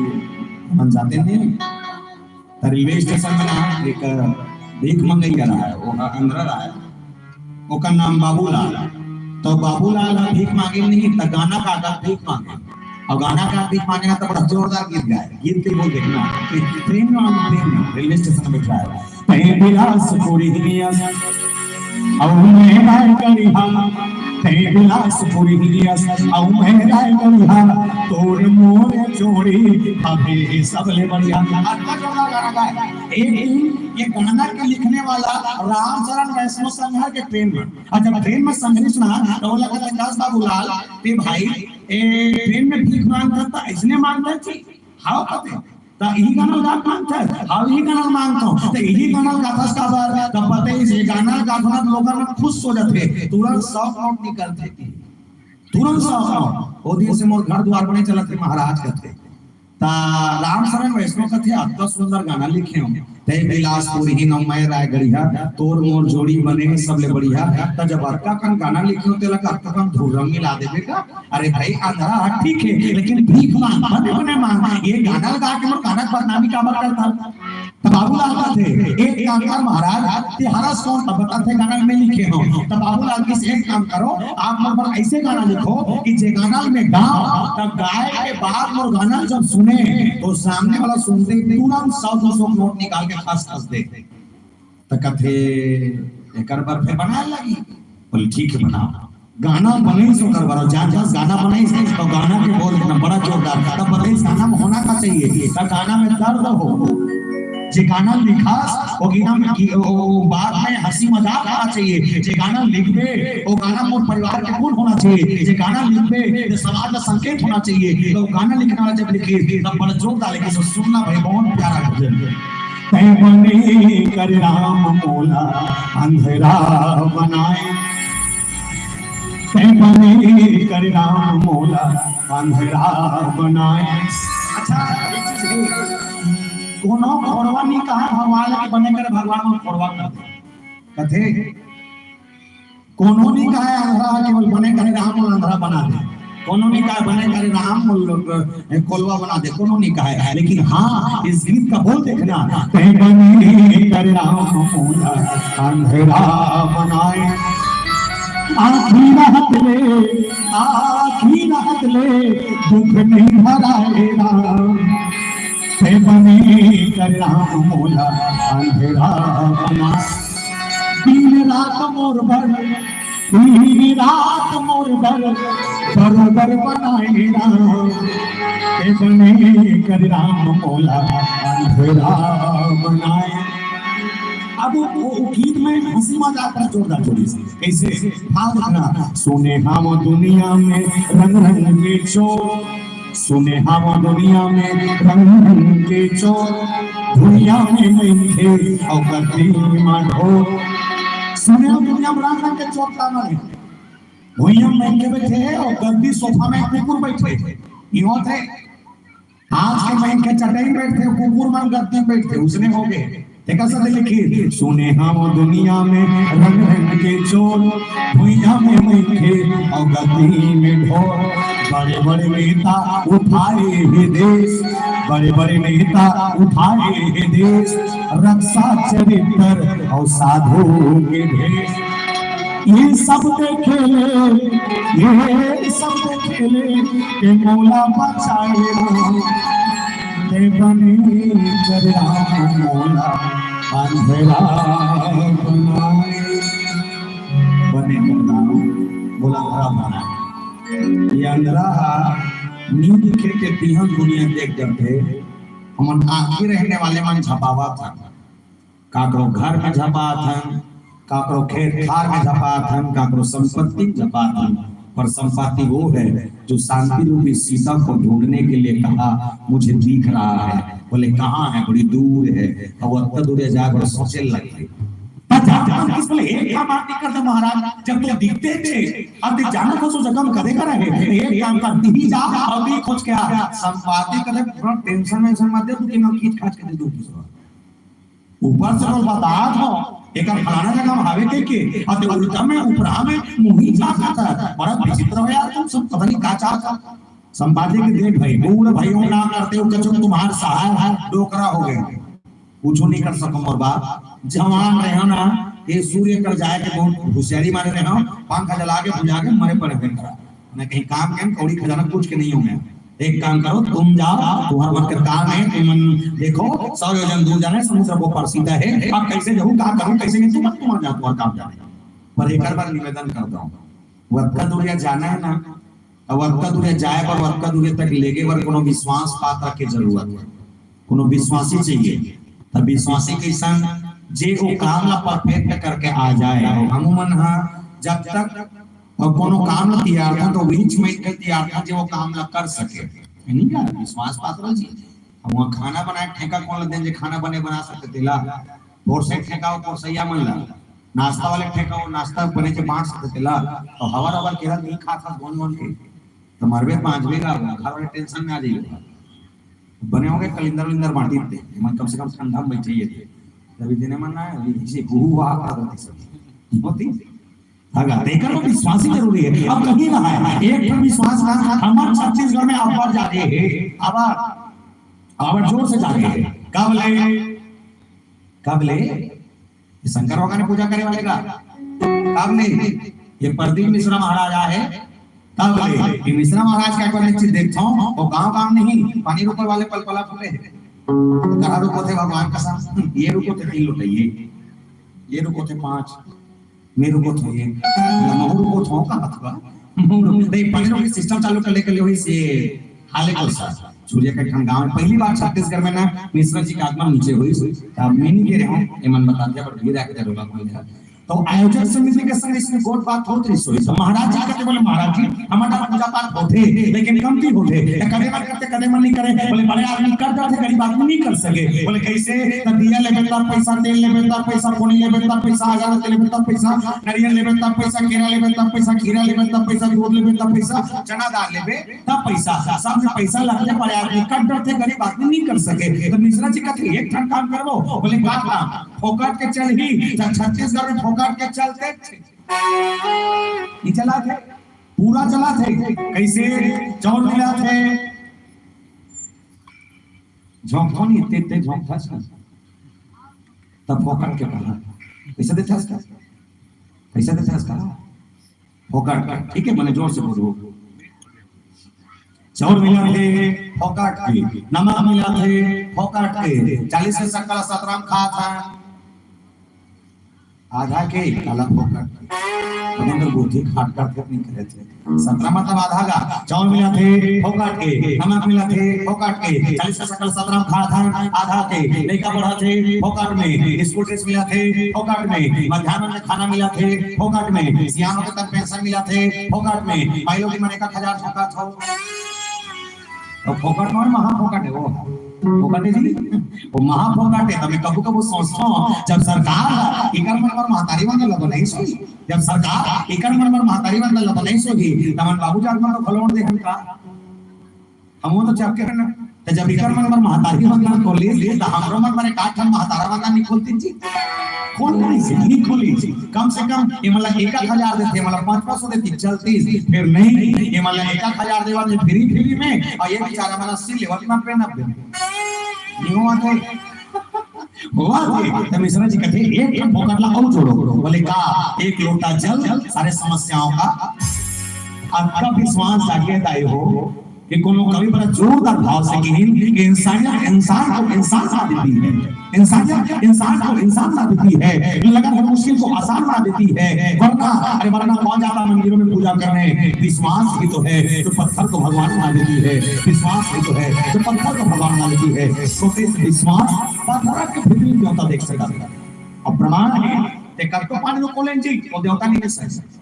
हम जाते नहीं, तो रेलवे स्टेशन में ना एक भीख मंगैया रहा है, वो अंधरा रहा है, ओकर नाम बाबूलाल। तो बाबूलाल ह भीख मांगे नहीं, तो गाना गा के भीख मांगे, और गाना गा के भीख मांगे ना तो बड़ा जोरदार गीत गाए, गीत के बोल देखना, कि ट्रेन में, ट्रेन में रेलवे स्टेशन में बैठा है, "तैं बिलासपुरी नियस, अउ मैं रायगढ़िया, तैं बिलासपुरी नियस, अउ मैं रायगढ़िया, तोर मोर जोड़ी अभी सबले बढ़िया।" अतका जोरदार गाना गाए। एक दिन ये गाना के लिखने वाला रामचरण वैष्णव संघर के ट्रेन में, अच्छा, ट्रेन में संघरी सुना, तो बोला कहता, "कस बाबूलाल, ते भाई, ए, ट्रेन में भीख मांगता था, इसने मांगता जी?" "हाव," कहते, "त इही गाना गा मांगता है?" "हाव, इही गाना मांगता हूँ।" "त इही गाना गाथस काबर?" "त पता ही, ये गाना गाथना लोगन मन खुश हो जाते, तुरंत सौ नोट निकलते, तुरंत सौ नोट।" वो दिन से मोर घर द्वार बने चलत हे महाराज कहते। ता रामशरण वैष्णव कथे, "अतका सुंदर गाना लिखे हो, तैं बिलासपुरी नव मैं रायगढ़िया, तोर मोर जोड़ी बने सबले बढ़िया।" ता जब अतका कन गाना लिखे हो, तेला अतका कन धुर्रम मिला देबे का? अरे भाई, अंधरा ह ठीक है, लेकिन भीख मांग, बने बने मांग। ये गाना गा के मोर गाना के बदनामी काबर करता? त बाबूलाल कथे, "एक काम कर महाराज, ते हरस कोन?" त बताथे, "गाना मैं लिखे हो।" त बाबूलाल कहिस, "एक काम करो, आप मोर बर ऐसे गाना लिखो कि जे गाना मैं गाओ, तब गाए के बाद मोर गाना जब सुने, तो सामने वाला सुनते ही तुरंत सौ दो सौ नोट निकाल के खस खस दे।" त कथे, "एकर बर फेर बनाए लगी।" बोले, "ठीक है, बनाओ।" गाना बनाइस ओकर बर, जहाँ जहाँ गाना बनाइस, तो गाना के बोल देना बड़ा जोरदार। तब बताइस गाना में होना का चाहिए, त गाना में दर्द हो। जे गाना लिखास, वो गाना में की, ओ, ओ, बाद में हंसी मजाक होना चाहिए। जे गाना लिखबे, वो गाना मोर परिवार के गुण होना चाहिए। जे गाना लिखबे, तो समाज का संकेत होना चाहिए। तो गाना लिखने वाला जब लिखिस, तब बड़ा जोरदार लिखिस, सुनना भाई, बहुत प्यारा गजल। तैं बने कर राम मोला अंधरा बनाए, तैं बने कर राम मोला अंधरा बनाए। अच्छा, एक चीज हे, कोनो खोड़वा नहीं कहा भगवान के बने करे भगवान में खोड़वा कर दे। कथे, कोनो नहीं कहा अंधरा, केवल बने करे राम मोला अंधरा बना दे। कोनो नहीं कहा बने करे राम मोला, ए, कोलवा बना दे, कोनो नहीं कहा। लेकिन हाँ, इस गीत का बोल देखना, तैं बने कर राम मोला अंधरा बनाए। आखी रात ले, आखी रात ले दुख नहीं भराए राम। तैं बने कर राम मोला अंधरा बनाए। दिन रात मोर बर, दिन रात मोर बर, बरोबर बनाए राम। तैं बने कर राम मोला अंधरा बनाए। अब वो, वो गीत में हंसी मजाक का जोरदार जोड़ी से। कैसे? भाव रखना। सुने हम दुनिया में रंग रंग के चोर, सुने हम दुनिया में रंग रंग के चोर, भुइयां में मनखे अउ गद्दी म ढोर। सुने हम दुनिया में रंग रंग के चोर का नाम हे। भुइयां में मनखे बैठे हे अउ गद्दी सोफा में कुकुर बैठे हे। ये होत हे। आज के मनखे चटई में बैठथे, कुकुर मन गद्दी में बैठथे, उसने हो गए। तेकर से लिखिस, सुने हम दुनिया में रंग रंग के चोर, भुइयां में मनखे अउ गद्दी में ढोर। बड़े बड़े नेता उठाए हे देश, बड़े बड़े नेता उठाए हे देश, रक्षा चरित्र अउ साधु के भेष। ये सब देखे ले, ये सब देखे ले, के मोला बचाए राम। तैं बने कर राम मोला अंधरा बनाए। बने कर राम मोला अंधरा बनाए। ये अंधरा हा नी दिखे के बिहन दुनिया देख डरथे। हमन आँखी रहने वाले मन झपावत हन। काकरो घर में झपात हन, काकरो खेत खार में झपात हन, काकरो संपत्ति में झपात हन। पर संपत्ति वो है जो शांति रूपी सीता को ढूंढने के लिए कहा, "मुझे दिख रहा है।" बोले, "कहाँ है?" "बड़ी दूर है।" अब अतना दूर जाए बर सोचे लगे। पर जात मन किस बोले, "एक काम आप नहीं करते महाराज, जब तो दिखते थे, अब देख जाना था सो जगह में करे कर रहे, एक काम कर, दिही जा, अभी खोज के आ।" संपादक करे, "पूरा टेंशन वेंशन मत दे, तू के ना खींच खाच के दे दो दूसरा।" ऊपर से बोल बतात हो, एकर फलाना जगह में हावे के के, अउ ते उल्टा में, ऊपरा में, मुही जा कहता। बड़ा विचित्र हो यार, तुम सब पता नहीं का चाहता। संपादक के देख भाई, बूढ़ भाइयों ना करते हो, कछु तुम्हार सहाय है, डोकरा हो गए। कुछ नहीं कर सको मोर बाप, जवान रहे हो ना, ये सूर्य कर जाए के बहुत होशियारी मारे रहे हो, पंखा जला के बुझा के मरे पड़े हुए करा। मैं कहीं काम के कौड़ी खजाना कुछ के नहीं हो गया। एक काम करो, तुम जाओ, तुम्हारा मन के काम है, तुम मन देखो, सौ योजन दूर जाना है, समुद्र को पार सीधा है। अब कैसे जाऊँ, कहाँ करूँ, कैसे नहीं, तुम, तुम जाओ, तुम्हारा काम जाने। पर एक बार निवेदन करता हूँ, वतका दूरिया जाना है ना, अब वतका दूरिया जाए बर, वतका दूरिया तक लेगे बर कोनो विश्वास पात्र के जरूरत है, कोनो विश्वासी चाहिए। तब विश्वासी कैसन, जे वो काम ला परफेक्ट करके आ जाए। अउ हमू मन हा जब तक अउ कोनो काम ला तियारथन, तो वहीच मइनखे तियारथन, जे वो काम ला कर सके। ये नहीं यार, विश्वास पात्र जी। अब वहाँ खाना बनाए ठेका कोन ला देन, जे खाना बने बना सकते तेला? पोरसे ठेका हो, पोरसैया मन ला। नाश्ता वाले ठेका हो, नाश्ता बने के बांट सकते तेला। तो हवर हवर केरा नहीं खाता, बोन बोन के। तो मरबे पाँच बेरा, घर वाले टेंशन में आ जाइए। बने होंगे कलिंदर विलिंदर बांटी थे, मन कम से कम ठंडा में बैठे ही थे। अभी देने मन ना है, अभी इसे हु हु हा हा करती सब। होती? अगर देखकर तो विश्वास ही जरूरी है। अब कहीं ना है, एक ठो विश्वास ना, हमर छत्तीसगढ़ में अब्बड़ जागे हे। अब, अब जोर से जागे हे। कब ले? कब ले? ये शंकर भगवान के पूजा करे वाले का? कब ले? ये प्रदीप मिश्रा महाराज आए, तब ले। ये मिश्रा महाराज का एक बार निश्चित देखता हूँ, वो गाँव गाँव नहीं, पानी रोपे वाले पलपला फूले। कहाँ रोपो थे भगवान का साथ? ये रोपो थे तीन लोटा ये। ये रुको थे पाँच, मैं रुको थे ये, मतलब, महू रुको थो का हथवा, महू रुको, नहीं, पहले लोग सिस्टम चालू कर लेकर ले हुई से हाले को सर, सूर्य का ठन गाँव में पहली बार छत्तीसगढ़ में ना मिश्रा जी का आगमन नीचे हुई, तब मैं नहीं कह रहा हूँ, ये मन बता दिया, पर धीरे आके जरूर बात बोल दिया। तो आयोजक समिति के संग इसमें गोठ बात होत रहिस होही। तो महाराज जी कहते बोले, "महाराज जी, हमर डाहर पूजा पाठ होथे, लेकिन कमती होथे। त कदे मन करथे, कदे मन नहीं करे।" बोले, "बड़े आदमी कर जाथे, गरीब आदमी नहीं कर सके।" बोले, "कैसे?" "त दिया लेबे तब पैसा, तेल लेबे तब पैसा, पोनी लेबे तब पैसा, अगरबत्ती लेबे तब पैसा, नरियल लेबे तब पैसा, केरा लेबे तब पैसा, खीरा लेबे तब पैसा, दूध लेबे तब पैसा, चना दाल लेबे तब पैसा, सब में पैसा लगथे, बड़े आदमी कर डरथे, गरीब आदमी नहीं कर सके।" तो मिश्रा जी कहते, "एक ठन काम करबो।" बोले, "का काम?" फोकट के चलही, जब छत्तीसगढ़ में फोकट के चलथे, नहीं चलाथे, पूरा चलाथे। कैसे? चाउर मिलाथे, झोंकथो नहीं, ते, ते झोंकथस ना, तब फोकट के कहा, पैसा देथस का? पैसा देथस का? फोकट के, ठीक है, मैंने जोर से बोलू। चाउर मिलाथे, फोकट के, नमक मिलाथे, फोकट के, चालीस के शक्कर सतरा म खात हे, आधा के, काला फोकट के। अगर बुद्धि खाट कर नहीं करे थे। सतरा मतलब आधा का, चाउर मिलाथे, फोकट के, नमक मिलाथे, फोकट के, चालीस के शक्कर सतरा म खात हे, आधा के, लइका पढ़ाथे, फोकट में, स्कूल ड्रेस मिलाथे, फोकट में, मध्यान्ह में खाना मिलाथे, फोकट में, सियान होके तक पेंशन मिलाथे, फोकट में, पाई लो कि मन एक हजार झोंकत हो। तो फोकट में महा फोकट है वो। फोकट है जी, वो महा फोकट है। तो मैं कभू कभू सोचता हूँ, जब सरकार एकर मन बर महतारी वंदन ला बनाइस होही, जब सरकार एकर मन बर महतारी वंदन ला बनाइस होही, त हमन बाबू जात मन तो खलोन दे हन का? हम वो तो चपके हैं ना। तो जब एकर मन बर महतारी वंदन खोलिस, तो हमरो मन बर एक आध ठन महतारा वंदन नहीं खोलतिस जी? खोल नहीं से, नहीं खोलिस। कम से कम ये मतलब एक आध हजार देते, मतलब पाँच पाँच सौ देते, चलतिस। फिर नहीं, ये मतलब एक आध हजार देवा थे फ्री फ्री में, और ये बेचारा मन अस्सी लेवत ना पे ना दे। नहीं हुआ थे, हुआ थे। तो मिश्रा जी कहते, "एक ठन फोकट ला और जोड़ो।" बोले, "का?" "एक लोटा जल सारे समस्याओं का।" आपका विश्वास जागे दाई हो, कि कोनो कवि बड़ा जोरदार भाव से कहिन कि इंसानियत इंसान को इंसान बना देती है, इंसानियत इंसान को इंसान बना देती है, लगन हर मुश्किल को आसान बना देती है। वरना, अरे वरना कौन जाता मंदिरों में पूजा करने? विश्वास ही तो है जो पत्थर को भगवान बना देती है, विश्वास ही तो है जो पत्थर को भगवान बना देती है। छोटे से विश्वास पत्थर के भीतरी देवता देख सकता है। और प्रमाण है, ते कब तो पानी को खोलें जी, वो देवता नहीं देख सकता।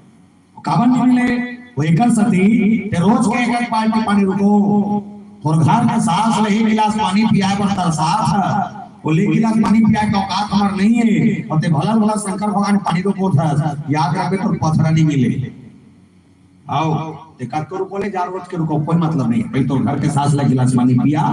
काबर नहीं मिले? वो एकर सेती ते रोज के एक एक बाल्टी पानी रुको। तोर घर के सास ले एक गिलास पानी पियाए बर तरसात हे। वो ले गिलास पानी पियाए के औकात हमर नहीं है। और ते भला भला शंकर भगवान पानी रुको था। याद रखबे तोर पथरा नहीं मिले। आओ, ते कब तो रुको ले जा, रोज के रुको, कोई मतलब नहीं है। पहले तोर घर के सास ले गिलास पानी पिया,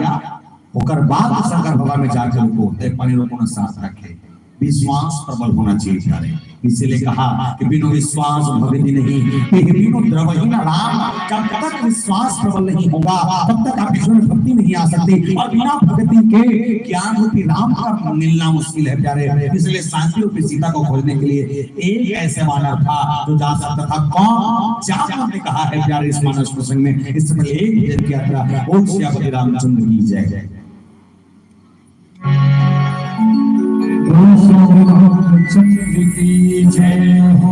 ओकर बाद शंकर भगवान में जाके रुको, ते पानी रुको ना साथ रखे। विश्वास प्रबल होना चाहिए प्यारे। इसीलिए कहा कि बिनु विश्वास भगति नहीं, बिनु द्रवहीन राम। जब तक विश्वास प्रबल नहीं होगा, तब तक आपके जीवन में भक्ति नहीं आ सकती, और बिना भक्ति के ज्ञान रूपी राम का मिलना मुश्किल है प्यारे। इसलिए शांति रूपी सीता को खोजने के लिए एक ऐसे वानर था जो जा सकता था। कौन? जामवंत ने कहा है प्यारे इस मानस प्रसंग में। इससे पहले एक भजन की यात्रा। बोल सियापति रामचंद्र की जय। बोल सियापति रामचंद्र की जय हो।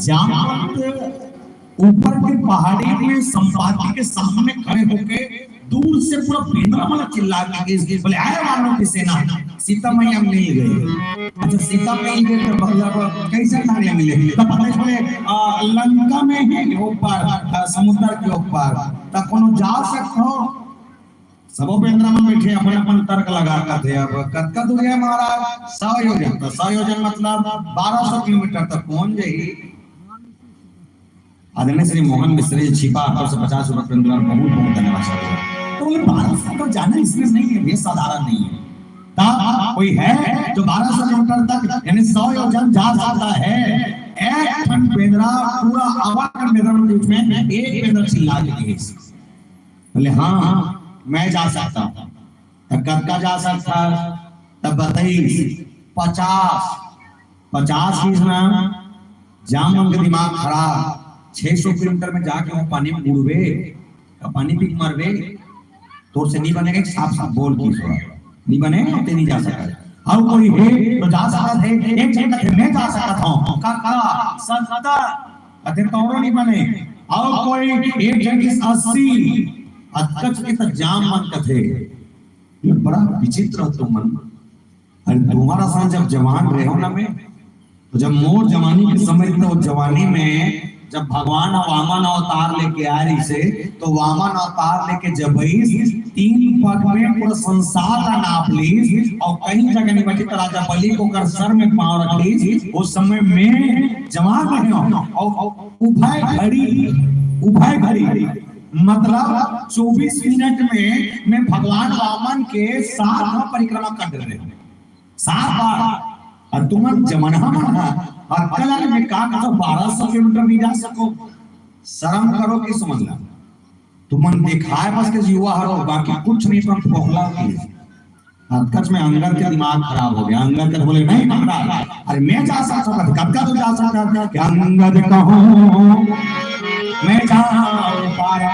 जात ऊपर के पहाड़ी में संपाति के सामने खड़े होके दूर से पूरा बेंदरा मन चिल्ला के कहिस, बोले, "आय वानरों की सेना, सीता मैया मिल गई।" अच्छा, सीता मिल गई तो मतलब कैसे कहानी मिले? तो पता चले, आ, लंका में ही ऊपर, आ, समुद्र के ऊपर, तो कोनो जा सकत हो? सबो बेंदरा मन बैठे अपन अपन तर्क लगा करथे। अब कतका दूर है महाराज? सौ योजन। तो सौ योजन मतलब बारह सौ किलोमीटर तक पहुंच जाही। आदरणीय श्री मोहन मिश्र जी छिपा हाथों से पचास रुपए के द्वारा बहुत बहुत धन्यवाद सर। तो बोले, बारह सौ का जाना इसमें नहीं है, ये साधारण नहीं है। तब कोई है जो बारह सौ किलोमीटर तक, यानी सौ योजन जा सकता है? एक ठन बेंदरा पूरा आवा के मैदान के बीच में एक बेंदरा चिल्ला के कहे। बोले, हाँ, मैं जा सकता हूँ। तो कतका जा सकता? तब बताइस, पचास। पचास किस ना? जामन के दिमाग खराब। छह सौ किलोमीटर में जाके वो पानी में बुड़बे, का पानी पी के मरबे? तोर से नहीं बनेगा, साफ साफ बोल की सो नहीं बने, ते नहीं जा सकत। अउ कोई हे तो जा सकत हे, एक झन कथे, "मैं जा सकत हूँ।" का, का? सत्तर। कथे, "तोरो नहीं बने।" अउ कोई एक झन किस अस्सी, अतकच के त जामन कथे। ये बड़ा विचित्र हो तुमन। अरे तुम्हारा साथ जब जवान रहे हो ना मैं, तो जब मोर जवानी के समय, तो जवानी में जब भगवान ह वामन अवतार लेके आए रहिसे, तो वामन अवतार लेके जब आइस, तीन पग में पूरा संसार ला नाप लीस, अउ कहीं जगह नहीं बचे, तो राजा बलि को कर सर में पाँव रख लीस। उस समय मैं जवान रहे हूँ, अउ, अउ उभय घड़ी, उभय घड़ी मतलब चौबीस मिनट में मैं भगवान वामन के साथ में परिक्रमा कर रहे हूँ। सात बार। अउ तुमन जमनहा मन ह, अक्कल आने में का कथो बारह सौ किलोमीटर नहीं जा सको? शर्म करो कि समझ ला। तुमन दिखाए बस के जीवा हरो, बाकी कुछ नहीं, तुम फोखला के। अतकच में अंगद के दिमाग खराब हो गया। अंगद के बोले, "नहीं महाराज, अरे मैं जा सकता हूँ।" "कब का तू जा सकता है?" "कि अंगद कहूँ मैं जाऊँ पारा।"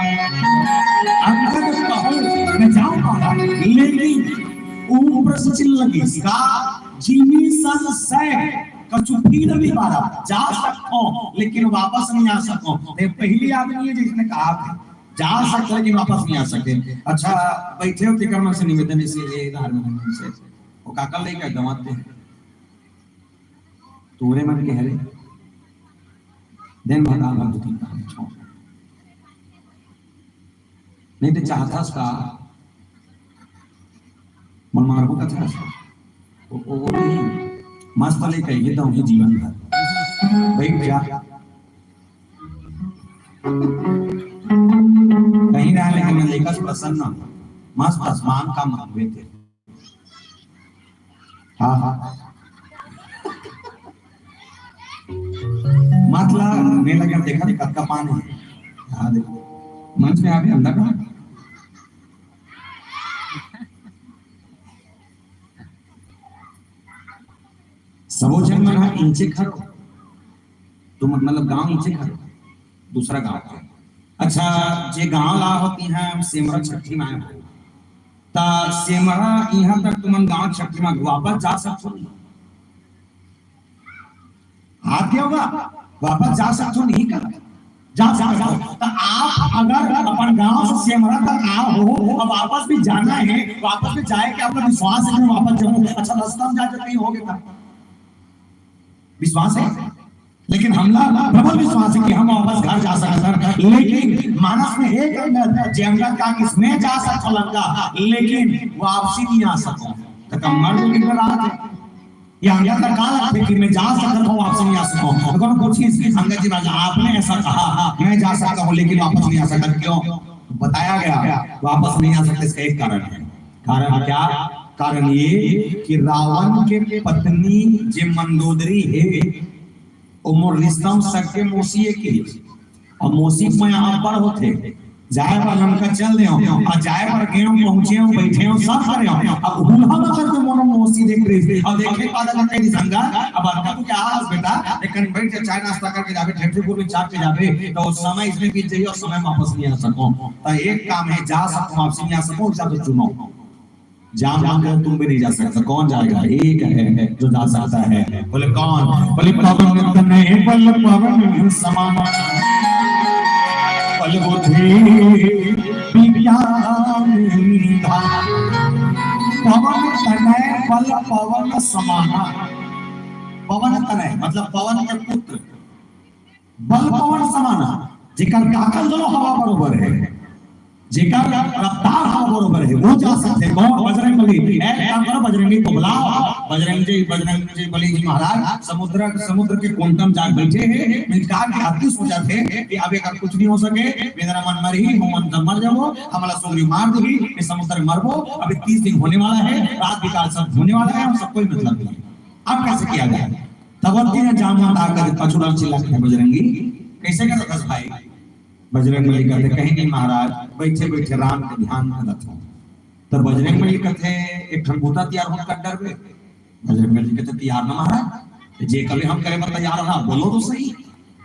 अंगद कहूँ मैं जाऊँ पारा, लेकिन ऊपर से चिल्ला लगी, "का जीवी संशय कछु फिर नहीं पारा।" जा सकता हूँ, लेकिन वापस नहीं आ सकता हूँ। ये पहली आदमी है जिसने कहा था, जा सकते लेकिन वापस नहीं आ सकते। अच्छा, बैठे हो, तेकर मन से निवेदन, इसीलिए इधर में से वो काका ले का गंवाते हैं। तोरे मन के हरे। दिन भर रात भर दो तीन काम छोड़। नहीं तो चाहता उसका मन मारबो का था। वो, वो, वो नहीं। मस्त ले कहिए तो उन्हें जीवन भर। भाई क्या? कहीं ना, लेकिन मैं लेकर प्रसन्न हूँ। मस्त आसमान का मानवे थे। हाँ, हाँ। मतलब, मैं लगे देखा नहीं, कतका पानी है। हाँ, देखो। मंच में आके अंदर का। सबो झन मन ह इंचे खरो। तो मत-, मतलब गांव इंचे खरो। दूसरा गांव के। अच्छा, जे गांव ला होती हैं, सेमरा छठी माय हो। ता सेमरा यहाँ तक तुमन गांव छठी माय वापस जा सकथो नहीं? हाथ क्या होगा? वापस जा सकथो नहीं का? जा सकथो। तो आप अगर अपन गांव से सेमरा तक आए हो, अब वापस भी जाना है, वापस भी जाए के आपका विश्वास है कि मैं वापस जाऊं? अच्छा, रास्ता में जा सकते हो गया, विश्वास है, लेकिन हमला प्रबल विश्वास है कि हम वापस घर जा सकते हैं। लेकिन मानस में एक अंदर जे अंदर का कि मैं जा सकता लंका, लेकिन वापसी नहीं आ सकता। तो कम मर जो कितना राहत है। या अंगद का का लगथे कि मैं जा सकता हूँ, वापस नहीं आ सकता हूँ। अगर पूछिस अंगद जी महाराज, आपने ऐसा कहा, "मैं जा सकता हूँ, लेकिन वापस नहीं आ सकता," क्यों? बताया गया, वापस नहीं आ सकता, इसका एक कारण है। कारण क्या? कारण ये कि रावण के पत्नी जे मंदोदरी है, वो मोर रिश्ता में सगे मौसी है कि अब मौसी के मया अब्बड़ होथे, जाए बर लंका चल देव, अउ जाए बर गेव, पहुंचे हंव, बइठे हंव, सब करे हंव। अब हुलहा म करके मोर मौसी देख रहिस, अउ देखे पादा ल कहिस, "संगा, अब अतका तू क्या हस बेटा, एक कन बइठ जा, चाय नाश्ता करके जाबे, ठेठरीपुर में चाट के जाबे, तो वो समय इसमें बीत जाही अउ समय वापस नहीं आ सको।" तो एक काम है, जा सको, वापस नहीं आ सको, जा तो चुनो। जाम मंदिर तुम भी नहीं जा सकते, कौन जाएगा? एक है जो जा सकता है। बोले, "कौन?" बोले, "पवन तनय बल पवन समाना, बल बुद्धि विद्या निधान।" पवन तनय बल पवन समाना। पवन तनय मतलब पवन के पुत्र, बल पवन समाना, जेकर ताकत घलो हवा बरोबर है, जेकर रफ्तार हवा बरोबर है, वो जा सकथे। कौन? बजरंग बली। ए, काम करो, बजरंगी को बुलाओ। बजरंग जी, बजरंग जी बली जी महाराज समुद्र, समुद्र के कोंटा म जाके बैठे हे। मैं का के अति सोचत हे कि अब एकर कुछ नहीं हो सके, मेरा मन मरही, हमन सब मर जाबो, हमला सुग्रीव मार दिही, मैं समुद्र में मरबो। अभी तीस दिन होने वाला है, रात बिकाल सब होने वाला है, हम सब कोई मतलब नहीं। अब कैसे किया जाए? तब अति ने जामवंत आकर पछुड़ा चिल्ला के, बजरंगी, कैसे करत हस भाई? बजरंग बली कहते, कहीं नहीं महाराज, बैठे बैठे राम के ध्यान करत हूँ। तो बजरंग बली कहते, एक ठन बूता तैयार होत कर डरबे। बजरंग बली कहते, तैयार ना महाराज, जे कभी हम करे बर तैयार रहा, बोलो तो सही।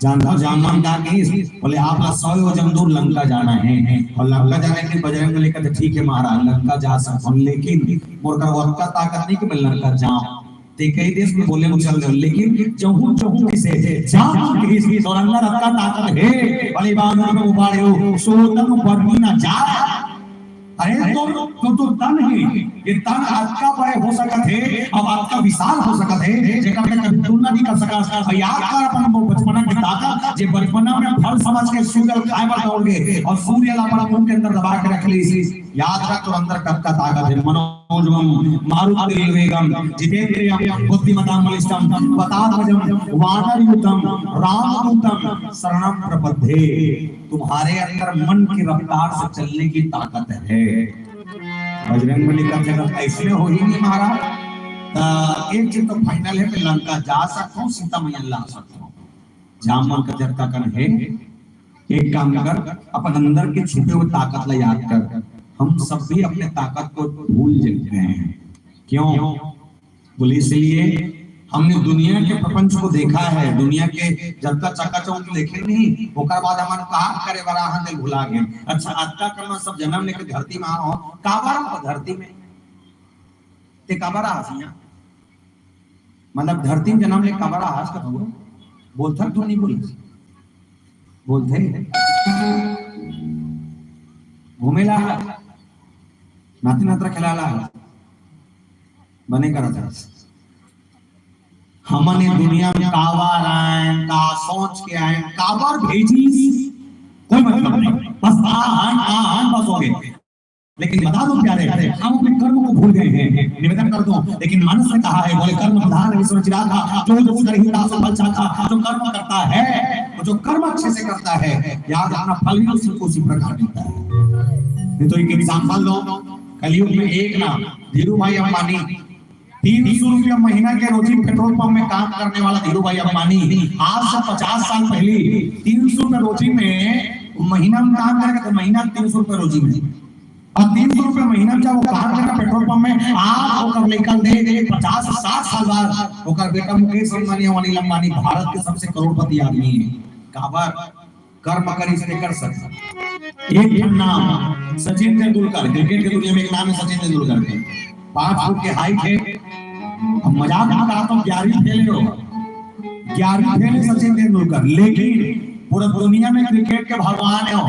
जानता हूँ जामवंत का कहिस, बोले, आप ला सौ योजन दूर लंका जाना है, और लंका जाने के लिए बजरंग बली कहते, ठीक है महाराज, लंका जा सकत हूँ, लेकिन मोर कर ओतका ताकत नहीं कि मैं लंका जाऊँ। ते कही देश में बोले, चल रहे, लेकिन जहूँ जहूँ किसे जाम किस और अंदर अतका ताकत है, भले बाबू में उबाड़े हो, सोतन बरनी ना जा। अरे तो, तो, तो तन ही, ये तन अतका बड़े हो सकत है, अब अतका विशाल हो सकत है, जेकर में कभी तुलना नहीं कर सका। और याद कर अपन वो बचपना की ताकत, जे बचपना में फल समझ के सूर्य खाए बर दौड़ गए और सूर्य ला अपना मुंह के अंदर दबा के रख ली। याद रख, तोर अंदर कतका ताकत है। मनोजवम मारुततुल्य वेगम जितेंद्रियम बुद्धिमताम बलिष्ठम वातात्मजम वानरयूथम रामदूतम शरणम प्रपद्ये। तुम्हारे अंदर मन की रफ्तार से चलने की ताकत है। बजरंग बली का जगत ऐसने हो ही नहीं महाराज। त एक चीज तो final है कि लंका जा सकत हूँ, सीता मैया ला सकत हूँ। जामवंत का जब तक है, एक काम कर, अपन अंदर के छुपे हुए ताकत ला याद कर। हम सब भी अपने ताकत को भूल जाते हैं। क्यों? बोले, इसलिए हमने दुनिया के प्रपंच को देखा है, दुनिया के जब तक चकाचौंध देखे नहीं, ओकर बाद हमन का करे बर आहन, भुला गए। अच्छा, अतका कन सब जन्म लेके धरती में आओ, काबर आओ धरती में? ते काबर आस इहाँ? मतलब धरती में जन्म ले काबर आस का तू? बोलथन तो नहीं बोलस? बोलथे। घूमेला, नाती नतरा खेलाला, बने करत हस। हमन ये दुनिया में काबर आए, का सोच के आए, काबर भेजिस, कोई मतलब नहीं। बस आ, आ, आ, बस हो गए। लेकिन बता दो प्यारे, हम अपने कर्म को भूल गए हैं। निवेदन कर दो, लेकिन मानस ने कहा है, बोले, कर्म प्रधान ईश्वर चिरागा, जो जो करहि तासो फल चाखा। जो कर्म करता है, वो जो कर्म अच्छे से करता है, याद रखना, फल भी उसी को उसी प्रकार मिलता है। नहीं तो एक example दो, कलयुग में एक ना, धीरू भाई अंबानी, तीन सौ रुपया महीना के रोजी पेट्रोल पंप में काम करने वाला धीरू भाई अंबानी आज से पचास साल पहले तीन सौ रुपया रोजी में महीना में काम करेगा, तो महीना तीन सौ रुपया रोजी में, और तीन सौ रुपया महीना में जब वो काम करेगा पेट्रोल पंप में, आज ओकर लेकर दे पचास साठ साल बाद ओकर बेटा मुकेश अंबानी, अनिल अंबानी भारत के सबसे करोड़पति आदमी है। काबर? कर्म करिस तेकर सती। एक ठन नाम सचिन तेंदुलकर, क्रिकेट के दुनिया में एक नाम है सचिन तेंदुलकर के, पाँच फुट के height है। अब मजाक में कहा तो ग्यारह फेल हो, ग्यारह फेल है सचिन तेंदुलकर, लेकिन पूरा दुनिया में क्रिकेट के भगवान है वो।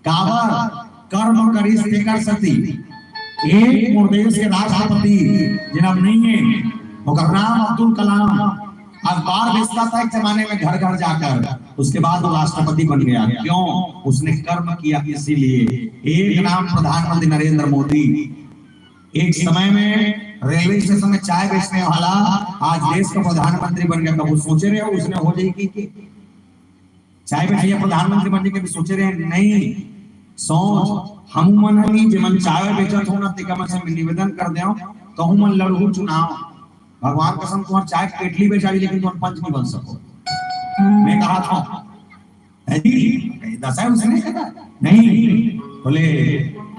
काबर? कर्म करिस तेकर सती। एक मोर देश के राष्ट्रपति जेन अब नहीं है, ओकर नाम अब्दुल कलाम। अखबार बेचता था एक जमाने में घर घर जाकर, उसके बाद वो राष्ट्रपति बन गया। क्यों? उसने कर्म किया, इसीलिए। एक नाम प्रधानमंत्री नरेंद्र मोदी, एक समय में रेलवे स्टेशन में चाय बेचने वाला आज देश का प्रधानमंत्री बन गया। कभी सोचे रहे हो उसने हो जाएगी कि चाय बेचइया प्रधानमंत्री बनने के भी सोचे रहे? नहीं। सोच, हम मन ही जेमन चाय बेचत हो ना, तेकर मन से मैं निवेदन कर दे, कहूँ मन लड़हू चुनाव, भगवान कसम, तुम्हार चाय केटली बेचाई, लेकिन तुम पंच नहीं बन सको। मैं कहा था, है जी, दशा है उसने कहा, नहीं। बोले,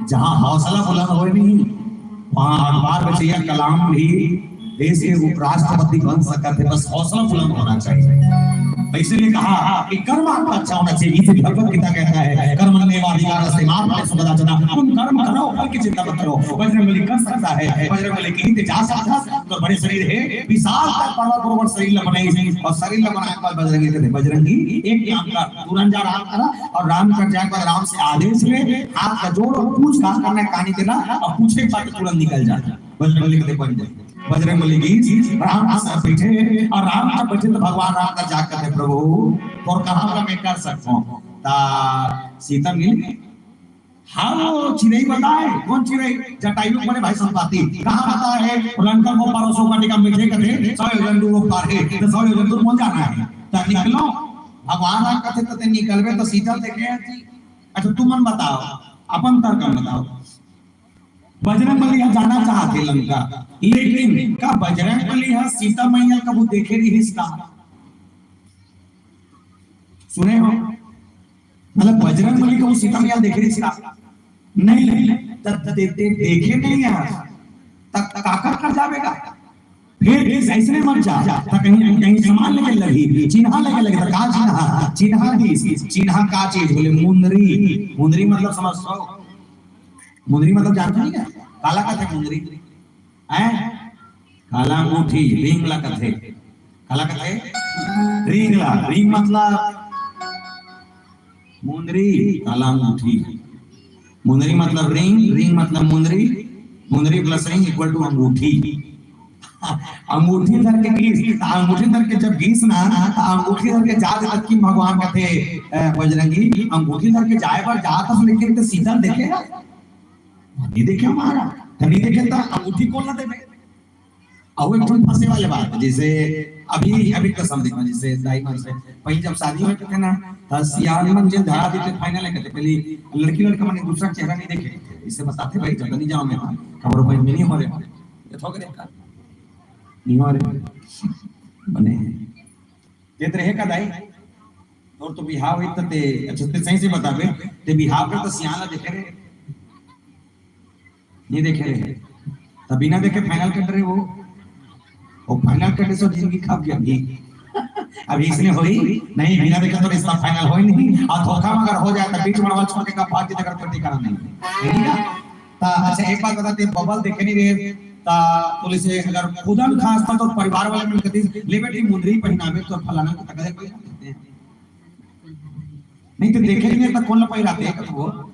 जहाँ हौसला बुलंद हो नहीं, वहाँ अखबार बेचइया कलाम भी देश के उपराष्ट्रपति बन सकत है, बस हौसला बुलंद होना चाहिए। तो इसीलिए कहा कि कर्म आपका अच्छा होना चाहिए। इसे भगवत गीता कहता है, कर्मण्येवाधिकारस्ते मा फलेषु कदाचन, तुम कर्म करो, फल की चिंता मत करो। बजरंगबली कर सकता है, बजरंगबली कहीं पे जा सकता है, तो बड़े शरीर है, विशाल तक पर्वत बरोबर शरीर ला बनाई, और शरीर ला बनाए के बाद बजरंगी कहते, बजरंगी एक काम कर, तुरंत जा राम करा, और राम कर जाए के बाद राम से आदेश ले, हाथ का जोड़ और पूछ का करना है, कहानी देना, और पूछे के बाद तुरंत निकल जाता। बजरंगबली कहते, बन जाए। बजरंगबली की राम के साथ बैठे, और राम जब बैठे तो भगवान राम का जाग करते, प्रभु, और कहाँ का मैं कर सकता हूँ? ता सीता मिल गई। हाँ, वो चिरई बताए। कौन चिरई? जटायु के बड़े भाई संपाति। कहाँ बताए हे? लंका को पारों सौ काठी का मिठे कथे, सौ योजन दूर वो पार हे, तो सौ योजन दूर मोला जाना हे। तो निकलो, भगवान राम कथे तो ते निकलबे तो सीता देखे हे जी। अच्छा, तुमन बताओ, अपन तर्क म बताओ। बजरंग बली ह जाना चाहत हे लंका, लेकिन का बजरंग बली ह सीता मैया कभू देखे रिहिस का? सुने हो? मतलब बजरंग बली कभू सीता मैया देखे रिहिस का? नहीं। त दे-, दे-, देखे नहीं हे। त काकर कर जाबे गा? फिर अइसने मत जा, त कहीं, कहीं सामान लेके लगही, चिन्हा लेके लगही, त का चिन्हा? चिन्हा दिस, चिन्हा का चीज? बोले मुंदरी। मुंदरी मतलब समझथो? मुंदरी मतलब जानथो नहीं का? काला कथे मुंदरी? हैं? काला अंगूठी, ring ला कथे। काला कथे? Ring ला। Ring मतलब मुंदरी, काला अंगूठी। मुंदरी मतलब ring, ring मतलब मुंदरी, मुंदरी plus ring equal to अंगूठी। अंगूठी धर के गीस, त अंगूठी धर के जब गीस ना, त अंगूठी धर के जात तक कि भगवान कथे, "ए, बजरंगी, अंगूठी धर के जाए बर जात हस, लेकिन ते सीता ल देखे हस?" नहीं देखे महाराज। त नहीं देखे त अंगूठी कोन ला देबे? अउ एक ठन फंसे वाले बात, जैसे अभी, अभी कसम देखो, जैसे दाई मन से पहले जब शादी होय थे ना, त सियान मन जे धरा देते final हे कहते, पहले लड़की लड़का मन एक दूसरा चेहरा नहीं देखे, इसे बताते भाई जब नहीं जाओ मैं, खबर भाई में नहीं हो रहे, ये थोक रहे का, नहीं हो रहे, बने, ये तो रहे का दाई, तोर तो बिहाव होई त ते, अच्छा, ते सही से बताबे, ते बिहाव कर तो सियान ला देखे रहे, नहीं देखे रहे, तब बिना देखे final कर रहे वो, वो final कर रहे सो जिंदगी खप गया अभी। अभी इसने होई नहीं, बिना देखे तो रिश्ता final होई नहीं, और धोखा में अगर हो जाए तो बीच में वाला छोड़ के कब भाग जाए, अगर कोई ठिकाना नहीं, ठीक है? ता अच्छा, एक बात बताते, बबल देखे नहीं रहे, ता पुलिस से अगर खुदन खास था तो परिवार वाले मन कती, "ले बेटी, मुंदरी पहनाबे तो फलाना को तक दे कोई।" नहीं तो देखे नहीं तो कौन ला पहिराते हैं, कतको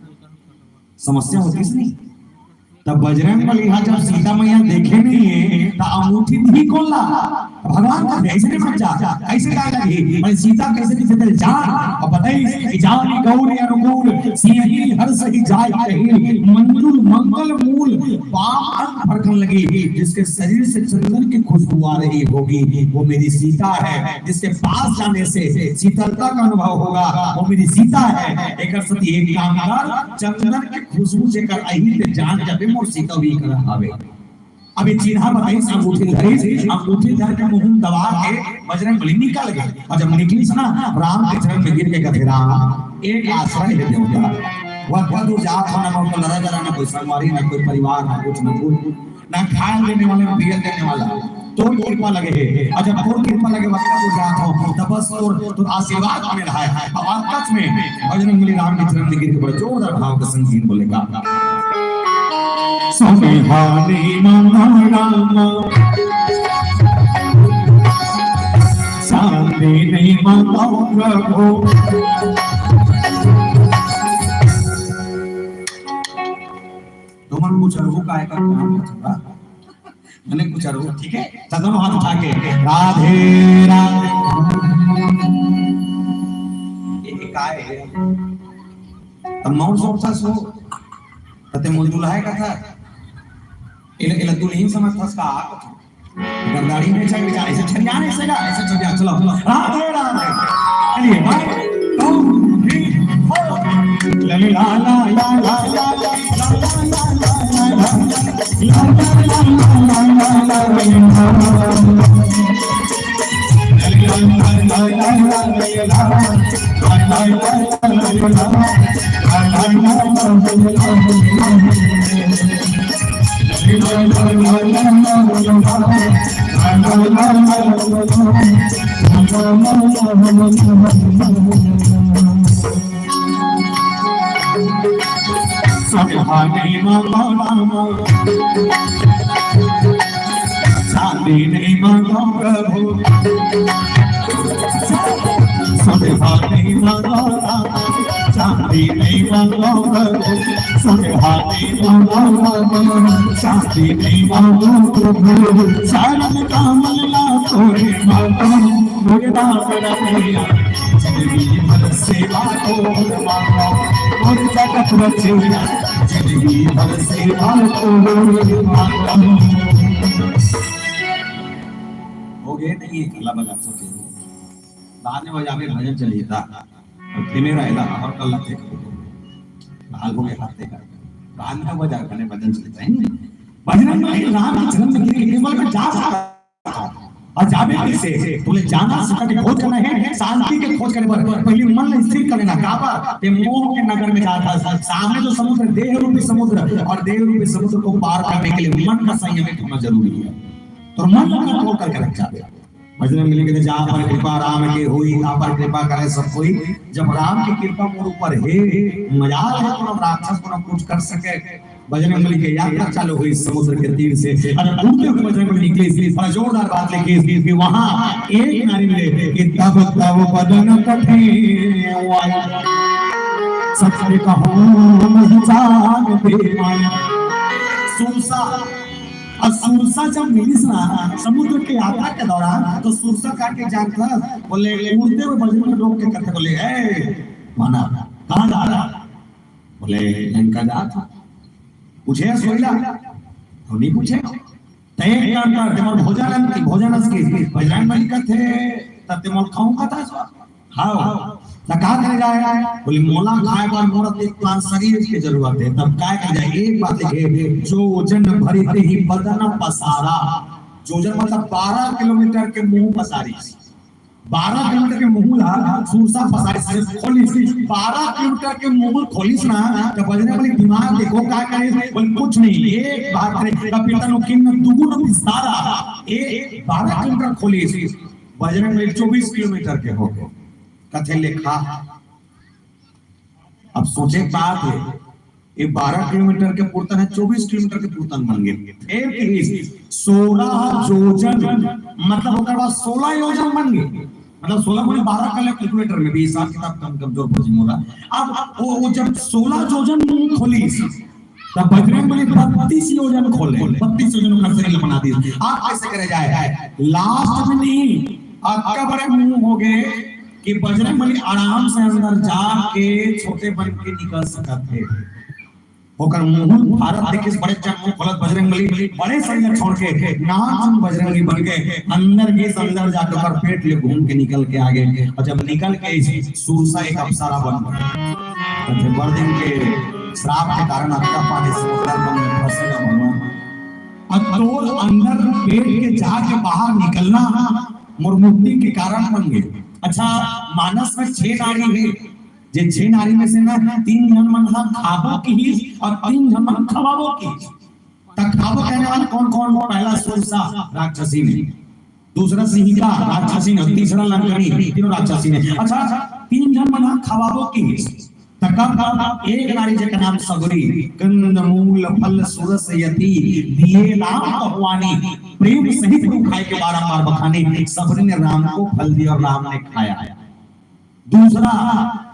समस्या होती से नहीं। तब बजरंग बली हा जब सीता मैया देखे नहीं है, तो अंगूठी दी कोन ला? भगवान का भेजने मत जा, ऐसे काय लगी? मैं सीता कैसे नहीं जतल जा? अब बताइए कि जानी गौरी अनुकूल, सियही हर सही जाय कही, मंजुल मंगल मूल, बाम अंग फड़कन लगी, जिसके शरीर से चंदन की खुशबू आ रही होगी, वो मेरी सीता है। जिसके पास जाने से शीतलता का अनुभव होगा, वो मेरी सीता है। एकर सेती एक काम कर, चंदन के खुशबू जेकर आही ते जान जाबे मोर सीता भी कर आवे। अभी चिन्हा बताइस, अंगूठी धरिस, अंगूठी धर के मुंह दबा के बजरंग बली निकल गए। और जब निकलिस ना, राम के चरण में गिर के कथे, "राम, एक आश्रय हे देवता।" वह दूर जात हो ना, कोई लड़ा जला, ना कोई संगवारी, ना कोई परिवार, ना कुछ, ना कुछ। ना खाए देने वाला, ना पिए देने वाला। तोर कृपा लगे हे। और जब तोर कृपा लगे, वक्त तो जात हो, तब बस तोर, तोर आशीर्वाद बने रहा है। और अंत में बजरंग बली राम के चरण में गिर के बड़े जोरदार भाव के संग जी बोलेगा। सनेहानी मांगा राम, शांति नहीं मांगा प्रभु। तुमन कुछ अरहू काय का नाम बचबा? मने कुछ अरहू, ठीक है? त दोनों हाथ उठा के, राधे राधे। ये, ये काय है? तब मौन सोचता सो, तते मोल दुल्हा है कथा। एला, एला दुल्हन समझता का? अगर दाढ़ी में चल जा, ऐसे छरिया नहीं सकेगा, ऐसे छरिया, चलो, चलो। राधे राधे। चलिए, one, two, three, four। लली ला ला ला ला ला ला। सनेहानी मांगा राम, शांति नहीं मांगा प्रभु। सनेहानी मांगा राम, शांति नहीं मांगा प्रभु। सनेहानी मांगा राम, शांति नहीं मांगा प्रभु। शरण कमल ला तोरे मांगा, मोरे राम रमैया, जिंदगी भर सेवा तोर मांगा। और जगत रचे, जिंदगी भर से भर को मातम। हो गए नहीं, अल्लाह भला सब। बाद में बजावे भजन चलिए था। और खेमे रहेला और कल लगे। हाल हो गए हाथ देखा। बाद में बजा, कने भजन चलता है। भजन में राम के चरण में गिर के केवल में जा सकता था। और जाबे कैसे? बोले, जाना सीता के खोज करना है, शांति के खोज करे बर पहले मन ला स्थिर कर लेना। काबर? ते मोह के नगर में जात हस। सामने जो समुद्र, देह रूपी समुद्र, और देह रूपी समुद्र को पार करने के लिए मन का संयमित होना जरूरी है। तो मन का control करके रख जाबे। बजरंग बली कहते, जहाँ पर कृपा राम के होई, तहाँ पर कृपा करे सब कोई। जब राम की कृपा मोर ऊपर हे, मजाल है कोनो राक्षस कोनो कुछ कर सके। बजरंग बली के यात्रा चालू हुई समुद्र के तीर से, और उड़ते हुए बजरंग बली निकली और जोरदार बात लिखी कि वहां एक नारी मिले कि तब तब बदन कठे सत्य कहूँ नहीं जान दे माया। सुरसा, और सुरसा जब मिलिस ना समुद्र के यात्रा के दौरान, तो सुरसा का के जानता, बोले, उड़ते हुए बजरंग बली रोक के कहते, बोले, ए मानव, कहाँ जा रहा? बोले, लंका जा था। पूछे सोइला? तो नहीं पूछे। तो एक काम कर, ते मोर भोजन की, भोजन की, बजरंग बली कहते, तब ते मोर खाऊं का था सो? हाँ। तो कहा करे जाए? बोले, मोला खाए बर मोर ते पान शरीर की जरूरत है। तब काय करे जाए? एक बात लिखे, जोजन भरित ही बदन पसारा। जोजन मतलब बारह किलोमीटर के मुंह पसारी। बारह किलोमीटर के मुंह ला सुरसा पसारी से खोलिस। बारह किलोमीटर के मुंह खोलिस ना, तो बजरंग बली दिमाग देखो का करे, बोले कुछ नहीं, एक बात रे, कपितनु किन्न दुगुन विस्तारा। ए, बारह किलोमीटर खोलिस, बजरंग बली चौबीस किलोमीटर के हो गए। कथे लेखा अब सोचे के बात है, ये बारह किलोमीटर के पुरतन है, चौबीस किलोमीटर के पुरतन बन गए। फिर कहिस, सोलह जोजन, मतलब ओकर बाद सोलह योजन बन गए। मतलब सोलह गुणे बारह कर ले calculator में भी, हिसाब किताब कम कमजोर पड़ जाए मोला। अब वो, वो जब सोलह जोजन मुंह खोलिस, तब बजरंग बली बत्तीस योजन खोले, बत्तीस योजन ओकर शरीर बना दिस। अब कैसे करे जाए? लास्ट में नहीं, अतका बड़े मुंह हो गए कि बजरंग बली आराम से अंदर जाके छोटे बन के निकल सकत हे। ओकर मुंह भारत देखिस, बड़े जन मुंह खोलत बजरंग बली, बड़े शरीर छोड़ के नानचुन बजरंग बली बन के अंदर गिस, अंदर जाके ओकर पेट ले घूम के निकल के आ गए। और जब निकल के इस सुरसा एक अप्सरा बन गई, तो फिर बड़ दिन के श्राप के कारण अतका पानी समुद्र में फंसेगा भगवान। अब तो अंदर पेट के जाके बाहर निकलना मोर मुक्ति के कारण बन गए। अच्छा, मानस में छह नारी है, जे छह नारी में से ना तीन झन मन हा खाबो किहिस और तीन झन मन खवाबो किहिस। त खाबो कहने वाला कौन कौन? पहला सुरसा राक्षसी ने, दूसरा सिंहिका राक्षसी ने, तीसरा लंकनी, तीनों राक्षसी ने। अच्छा, तीन झन मन हा खवाबो किहिस। त कब? एक नारी जेकर नाम सगरी, कंद मूल फल सुरस यति, दिए राम पहवानी, प्रेम सहित वो खाए के बारंबार बखानी। सगरी ने राम को फल दिया और राम ने खाया। दूसरा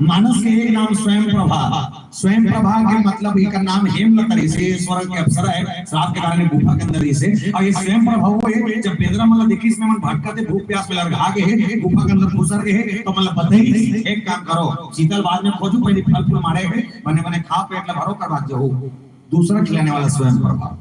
मानस के एक नाम स्वयं प्रभा। स्वयं प्रभा के मतलब एकर नाम हेमलता रहिसे, स्वर्ग के अप्सरा है, श्राप के कारण गुफा के अंदर रहिसे। और ये स्वयं प्रभा वो है, जब बेंदरा मन ला देखिस, मन भटकत हे, भूख प्यास में लरघा गए हे, गुफा के अंदर घुसर गए हे, तो मन ला बताइस, एक काम करो, शीतल बाद में खोजू, पहले फल फूल मारे हे, बने बने खा, पेट ला भरो, कर बाद जाओ। दूसरा खिलाने वाला स्वयं प्रभा।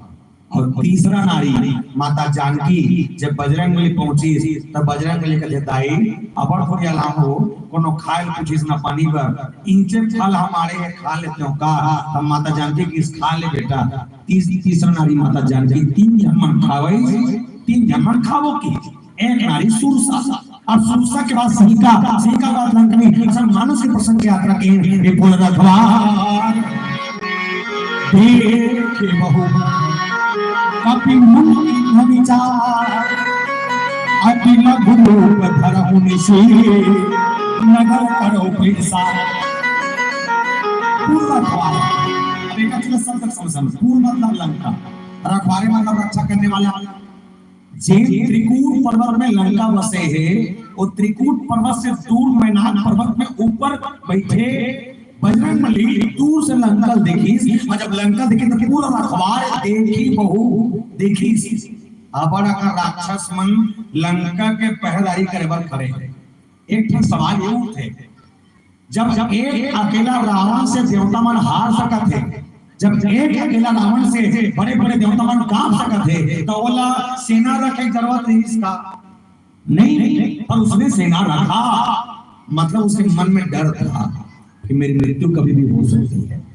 और तीसरा नारी माता जानकी, जब बजरंग बली पहुंचिस, तब बजरंग बली कहते, दाई, अबड़ थोड़ी अलाम हो, कोनो खाए ल पूछिस ना पानी बर, इंचे फल हमारे है, खा लेते हो का? तब माता जानकी कहिस, खा ले बेटा। तीस-, तीसरा नारी माता जानकी, तीन झन मन खावई, तीन झन मन खाबो किहिस। एक नारी सुरसा, अब सुरसा के बाद सिंहिका, सिंहिका के बाद लंकनी। अच्छा, मानस के प्रसंग के यात्रा के ये बोल रखवार देखे बहु कपि मुनि विचार, अति लघु रूप धरहु निशि नगर करो विसार। पूर्व रखवार, अब एक अच्छे शब्द समझ, पूर्व मतलब लंका, रखवारे मतलब रक्षा करने वाला। जे त्रिकूट पर्वत में लंका बसे हे, वो त्रिकूट पर्वत से दूर मैनाक पर्वत में ऊपर बैठे बजरंग बली दूर से लंका देखिस, और जब लंका देखिस तो पूरा रखवार देखी बहु देखिस, अबड़ अकन राक्षस मन लंका के पहरेदारी करे बर खड़े हे। एक ठन सवाल ये उठथे, जब एक अकेला रावण से देवता मन हार सकत हे, जब एक अकेला रावण से बड़े बड़े देवता मन कांप सकत हे, तो ओला सेना रखे के जरूरत रहिस का? नहीं, पर उसने सेना रखा, मतलब उसके मन में डर था कि मेरी मृत्यु कभी भी हो सकती है।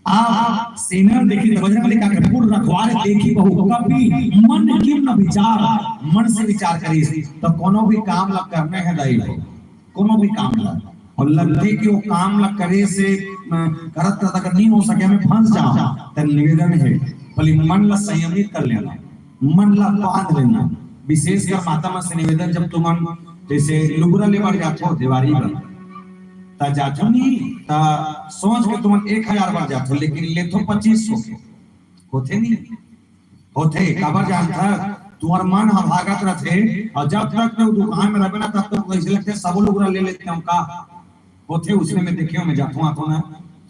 आप सेना देखी तो बजरंग बली का कपूर रखवारे देखी बहु कपि मन किम न विचार, मन से विचार करिस तो कोनो भी काम ला करने है दाई हो, कोनो भी काम ला। और लगथे कि वो काम ला करे से, अ, करत करत अगर नहीं हो सके, मैं फंस जाऊं, तो निवेदन है, भले मन ला संयमित कर लेना, मन ला बांध लेना। विशेषकर माता मन से निवेदन, जब तुमन जैसे लुगरा ले बर जाथो देवारी बर, त जाथो नहीं, त सोच के तुमन एक हजार बार जाथो, लेकिन लेथो पच्चीस सौ के। होथे नहीं? होथे। काबर जानथा? तुम्हार मन ह भागत रथे, और जब तक तू दुकान में रहबे ना, तब तक ऐसे लगथे सबो लुगरा ले लेते हो का। होथे, उसमें मैं देखे हूँ, मैं जाथो आथो ना,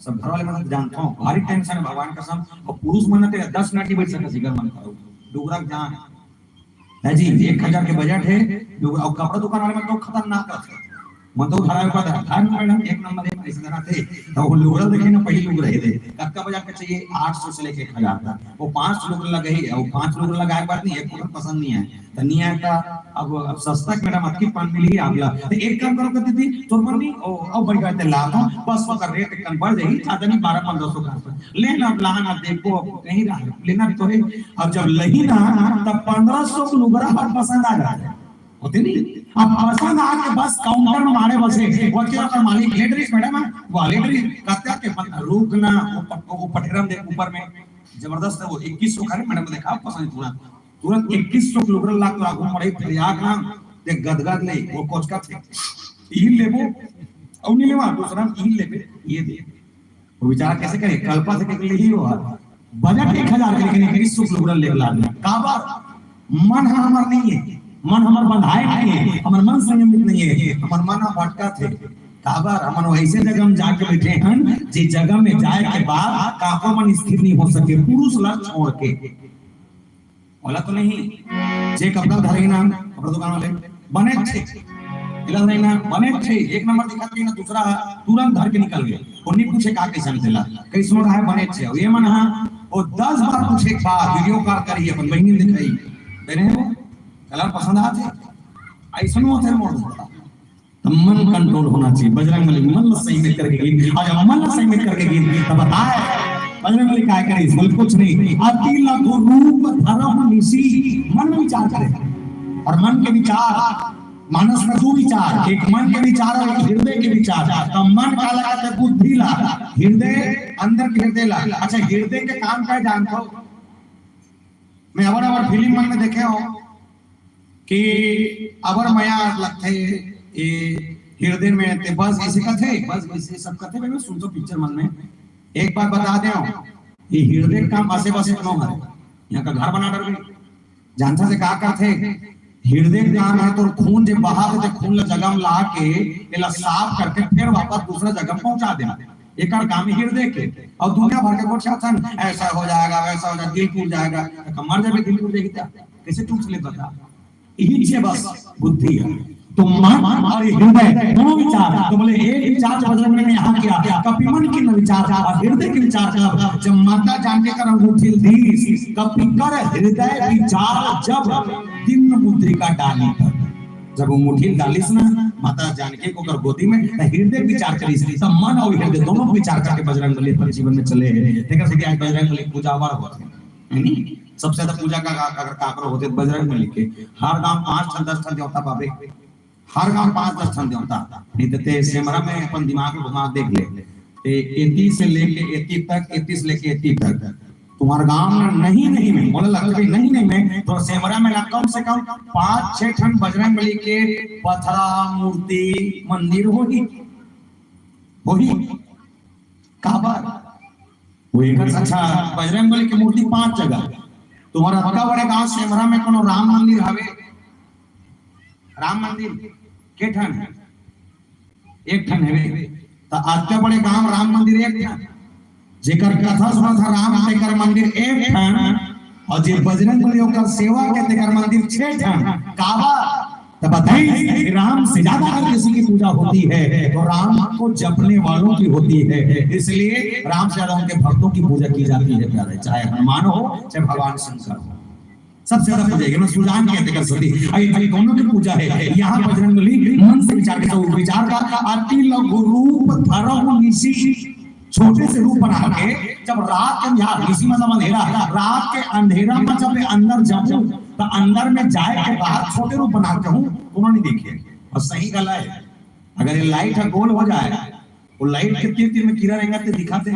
सब घर वाले मन जानथो, भारी टेंशन है भगवान कसम। और पुरुष मन ते दस मिनट ही बैठ सकत, जिगर मन करो, लुगरा जान है जी, एक हजार के बजट है, लुगरा, और कपड़ा दुकान वाले मन तो खतरनाक रथे। मन तो उधार पर था, "हाय मैडम, एक नंबर है, ऐसे तरह थे।" तो वो लुगरा देखे ना, पहली लुगरा ही दे। कब का बजट का चाहिए? आठ सौ से लेके एक हजार तक। वो पांच लुगरा लगे ही है, वो पांच लुगरा लगाए के बाद नहीं, एक को पसंद नहीं है। तो नहीं आया था, अब, अब सस्ता के मैडम आपकी पान मिली ही आप ला। तो एक काम करो, कहती थी, "तोर मन नहीं, ओ, ओ, बैठ, बैठ, ला दो, बस ओकर रेट कन बढ़ जाई, ज्यादा नहीं, बारह पन्द्रह सौ का आसपास। लेना, अब लाना, देखो, अब कहीं रहा, लेना तो है।" अब जब लही ना, तब पन्द्रह सौ के लुगरा हर पसंद आ जाए। होथे नहीं? अब पसंद आके बस काउंटर में मारे बसे, वो के ओकर मालिक, "लेट रही मैडम, हाँ?" वो लेट रही, कहते के बंद, रुक ना, वो पट-, वो पटरम दे ऊपर में, जबरदस्त है वो, इक्कीस सौ का है मैडम, देखा पसंद तुरंत, तुरंत इक्कीस सौ के लुगरा ला के आगू मड़ई, फिर आग ना, देख गदगद ले, वो कोचका थे, "ई लेबो, और नहीं लेवा, दूसरा ई लेबे, ये दे।" वो बेचारा कैसे करे, कल्पा से निकले ही हो। बजट एक हजार के, लेकिन इक्कीस सौ किलोमीटर लेके ला दिया। काबर? मन ह हमर नहीं है, मन हमर बंधाए नहीं है, हमर मन संयमित नहीं है, हमर मन ह भटकत है। काबर? हमन वैसे जगह में जाके बैठे हन, जे जगह में जाए के बाद काको मन स्थिर नहीं हो सके, पुरुष ला छोड़ के। ओला तो नहीं, जे कपड़ा धरे ना, कपड़ा दुकान वाले, बने अच्छे, इला धरे ना, बने अच्छे, एक नंबर दिखत रही ना, दूसरा तुरंत धर के निकल गए। वो नहीं पूछे का कैसन तेला, कैसनो रहा है, बने अच्छे। और ये मन हाँ, वो दस बार पूछे का, वीडियो कॉल करी, अपन बहनी दिखाई, बहने वो कलर पसंद आते, ऐसनो होते मोड़ देता। त मन कंट्रोल होना चाहिए। बजरंग बली मन ला संयमित करके गिन, और जब मन ला संयमित करके गिन, तब बताए बजरंग बली काय करे, बोले कुछ नहीं। अति लघु रूप धरहु निसि, मन में विचार करे। और मन के विचार, मानस का दो विचार, एक मन के विचार और एक हृदय के विचार। तो मन का लगा तो बुद्धि ला, हृदय, अंदर के हृदय ला। अच्छा, हृदय के काम का जानथो? मैं अवर अवर फिल्म मन में देखे हो कि अबर मया लगथे, ये हृदय में ते बस ऐसे कथे, बस ऐसे सब कथे, मैं सुनतो पिक्चर मन में। एक बात बता दे, ये हृदय काम बसे बसे क्यों हरे? यहाँ का घर बना डर गई। जानता से का करथे? हृदय काम है तो खून जे बहा थे, खून ला जगह में ला के, एला साफ करके फिर वापस दूसरा जगह पहुंचा देना। एकर काम है हृदय के। और दुनिया भर के गोठियाथन, "ऐसा हो जाएगा, वैसा हो जाएगा, दिल टूट जाएगा।" तो मर जाबे, दिल टूट जाएगी क्या? कैसे टूट ले बता? यही छे बस बुद्धि है। तो मन और ये हृदय दोनों विचार, तो बोले एक विचार जो बजरंग ने यहाँ किया, कपि मन के न विचार और हृदय के विचार का, जब माता जानकी कर अंगूठी दीस, कपि कर हृदय विचार जब दीन मुद्रिका डाली पर। जब वो मुट्ठी डालिस ना माता जानकी के ओकर गोदी में, त हृदय विचार करिस, त मन और हृदय दोनों विचार करके बजरंग बली अपन जीवन में चले हैं। तेकर से कि आज बजरंग बली पूजा आवर होत है, है नी? सबसे ज्यादा पूजा का, का, अगर काकरो होते तो बजरंग बली के। हर गांव पांच ठन, दस ठन देवता पाबे, हर गांव पांच दस ठन देवता। नहीं तो ते सेमरा में अपन दिमाग में घुमा देख ले, ते एती से लेके एती तक, एती से लेके एती तक, तुम्हारे गांव में नहीं, नहीं में, बोले लगता भी नहीं, नहीं में, तो सेमरा में ना कम से कम पांच छह ठन बजरंग बली के पथरा मूर्ति मंदिर होही, होही। काबर? वो एक, अच्छा, बजरंग बली के मूर्ति पांच जगह। तुम्हारा अतका बड़े गांव सेमरा में कोनो राम मंदिर हवे? राम मंदिर के ठन? एक ठन हवे। त अतका बड़े गांव राम मंदिर एक ठन, जेकर कथा सुनत ह राम, तेकर मंदिर एक ठन, और जे बजरंग बली ओकर सेवा के, तेकर मंदिर छह ठन। काबर? तो बताइए, राम से ज्यादा अगर किसी की पूजा होती है तो राम को जपने वालों की होती है। इसलिए राम से ज्यादा उनके भक्तों की पूजा की जाती है प्यारे, चाहे हनुमान हो, चाहे भगवान शंकर हो, सबसे ज्यादा पूजा है। मैं सुजान कहते कर सती, अरे भाई दोनों की पूजा है। यहाँ बजरंगबली मन से विचार के, विचार का अति लघु रूप धरहु निशि, छोटे से रूप बना के जब रात के अंधेरा, निशि मतलब अंधेरा, रात के अंधेरा में जब मैं अंदर जाऊं तो अंदर में जाए के बाद छोटे रूप बना के हूँ, कोनो नहीं देखे। और सही गला है, अगर ये लाइट है गोल हो जाए, वो लाइट के तीर तीर में कीरा रहेगा तो दिखाते,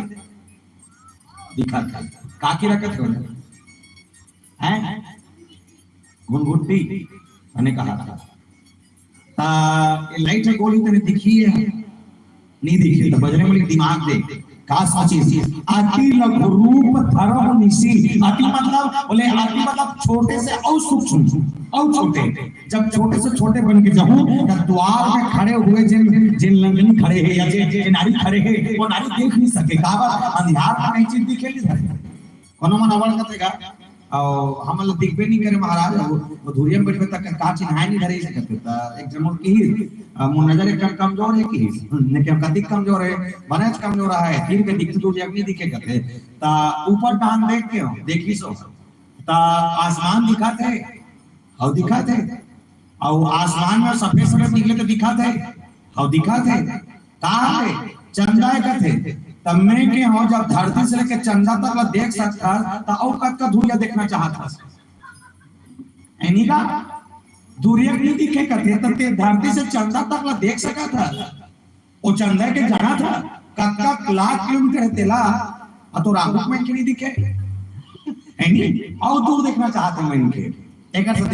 दिखाते का कीरा कहते हो, हैं? घुनघुट्टी मैंने कहा था। ता ये लाइट है गोल ही तने दिखी है, नहीं दिखे तो बजरंगबली दिमाग दे का सोची। अति लघु रूप धरहु निशि, अति मतलब बोले, अति मतलब छोटे से और सूक्ष्म और छोटे। जब छोटे से छोटे बन के जाऊं तो द्वार में खड़े हुए जिन जिन लंगनी खड़े हैं या जिन जिन नारी खड़े हैं, वो नारी देख नहीं सके, काबर अंधियार में नहीं चीज दिखे नहीं सके। कोनो मन अवड़ कते का, और हमन ला दिखबे नहीं करे महाराज, वो, वो धुरिया में बैठबे तक का चिन्हाई नहीं धरे सकते। त एक जन मोर किहिस, आ, मोर नजर एकदम कमजोर है किहिस। हम्म, ने क्या कतिक कमजोर है, बनेच कमजोर है, तीर में दिखते दूर जग नहीं दिखे कहते। त ऊपर डान देख के हो, देखिस हो। त आसमान दिखात है, हव दिखात है, और आसमान में सफेद सफेद निकले तो दिखात है, हव दिखात है। का है? चंदा है कहते। तब मैं के हो, जब धरती से लेके चंदा तक ला देख सकता, तो और कतका धुरिया देखना चाहता है नहीं का? धुरिया नहीं दिखे कहते, तब ते धरती से चंदा तक ला देख सकता। वो चंदा के जाना था, कतका लाख किलोमीटर है तेला, आ तो राहु में के नहीं दिखे, है नहीं? और दूर देखना चाहते मन के, एक साथ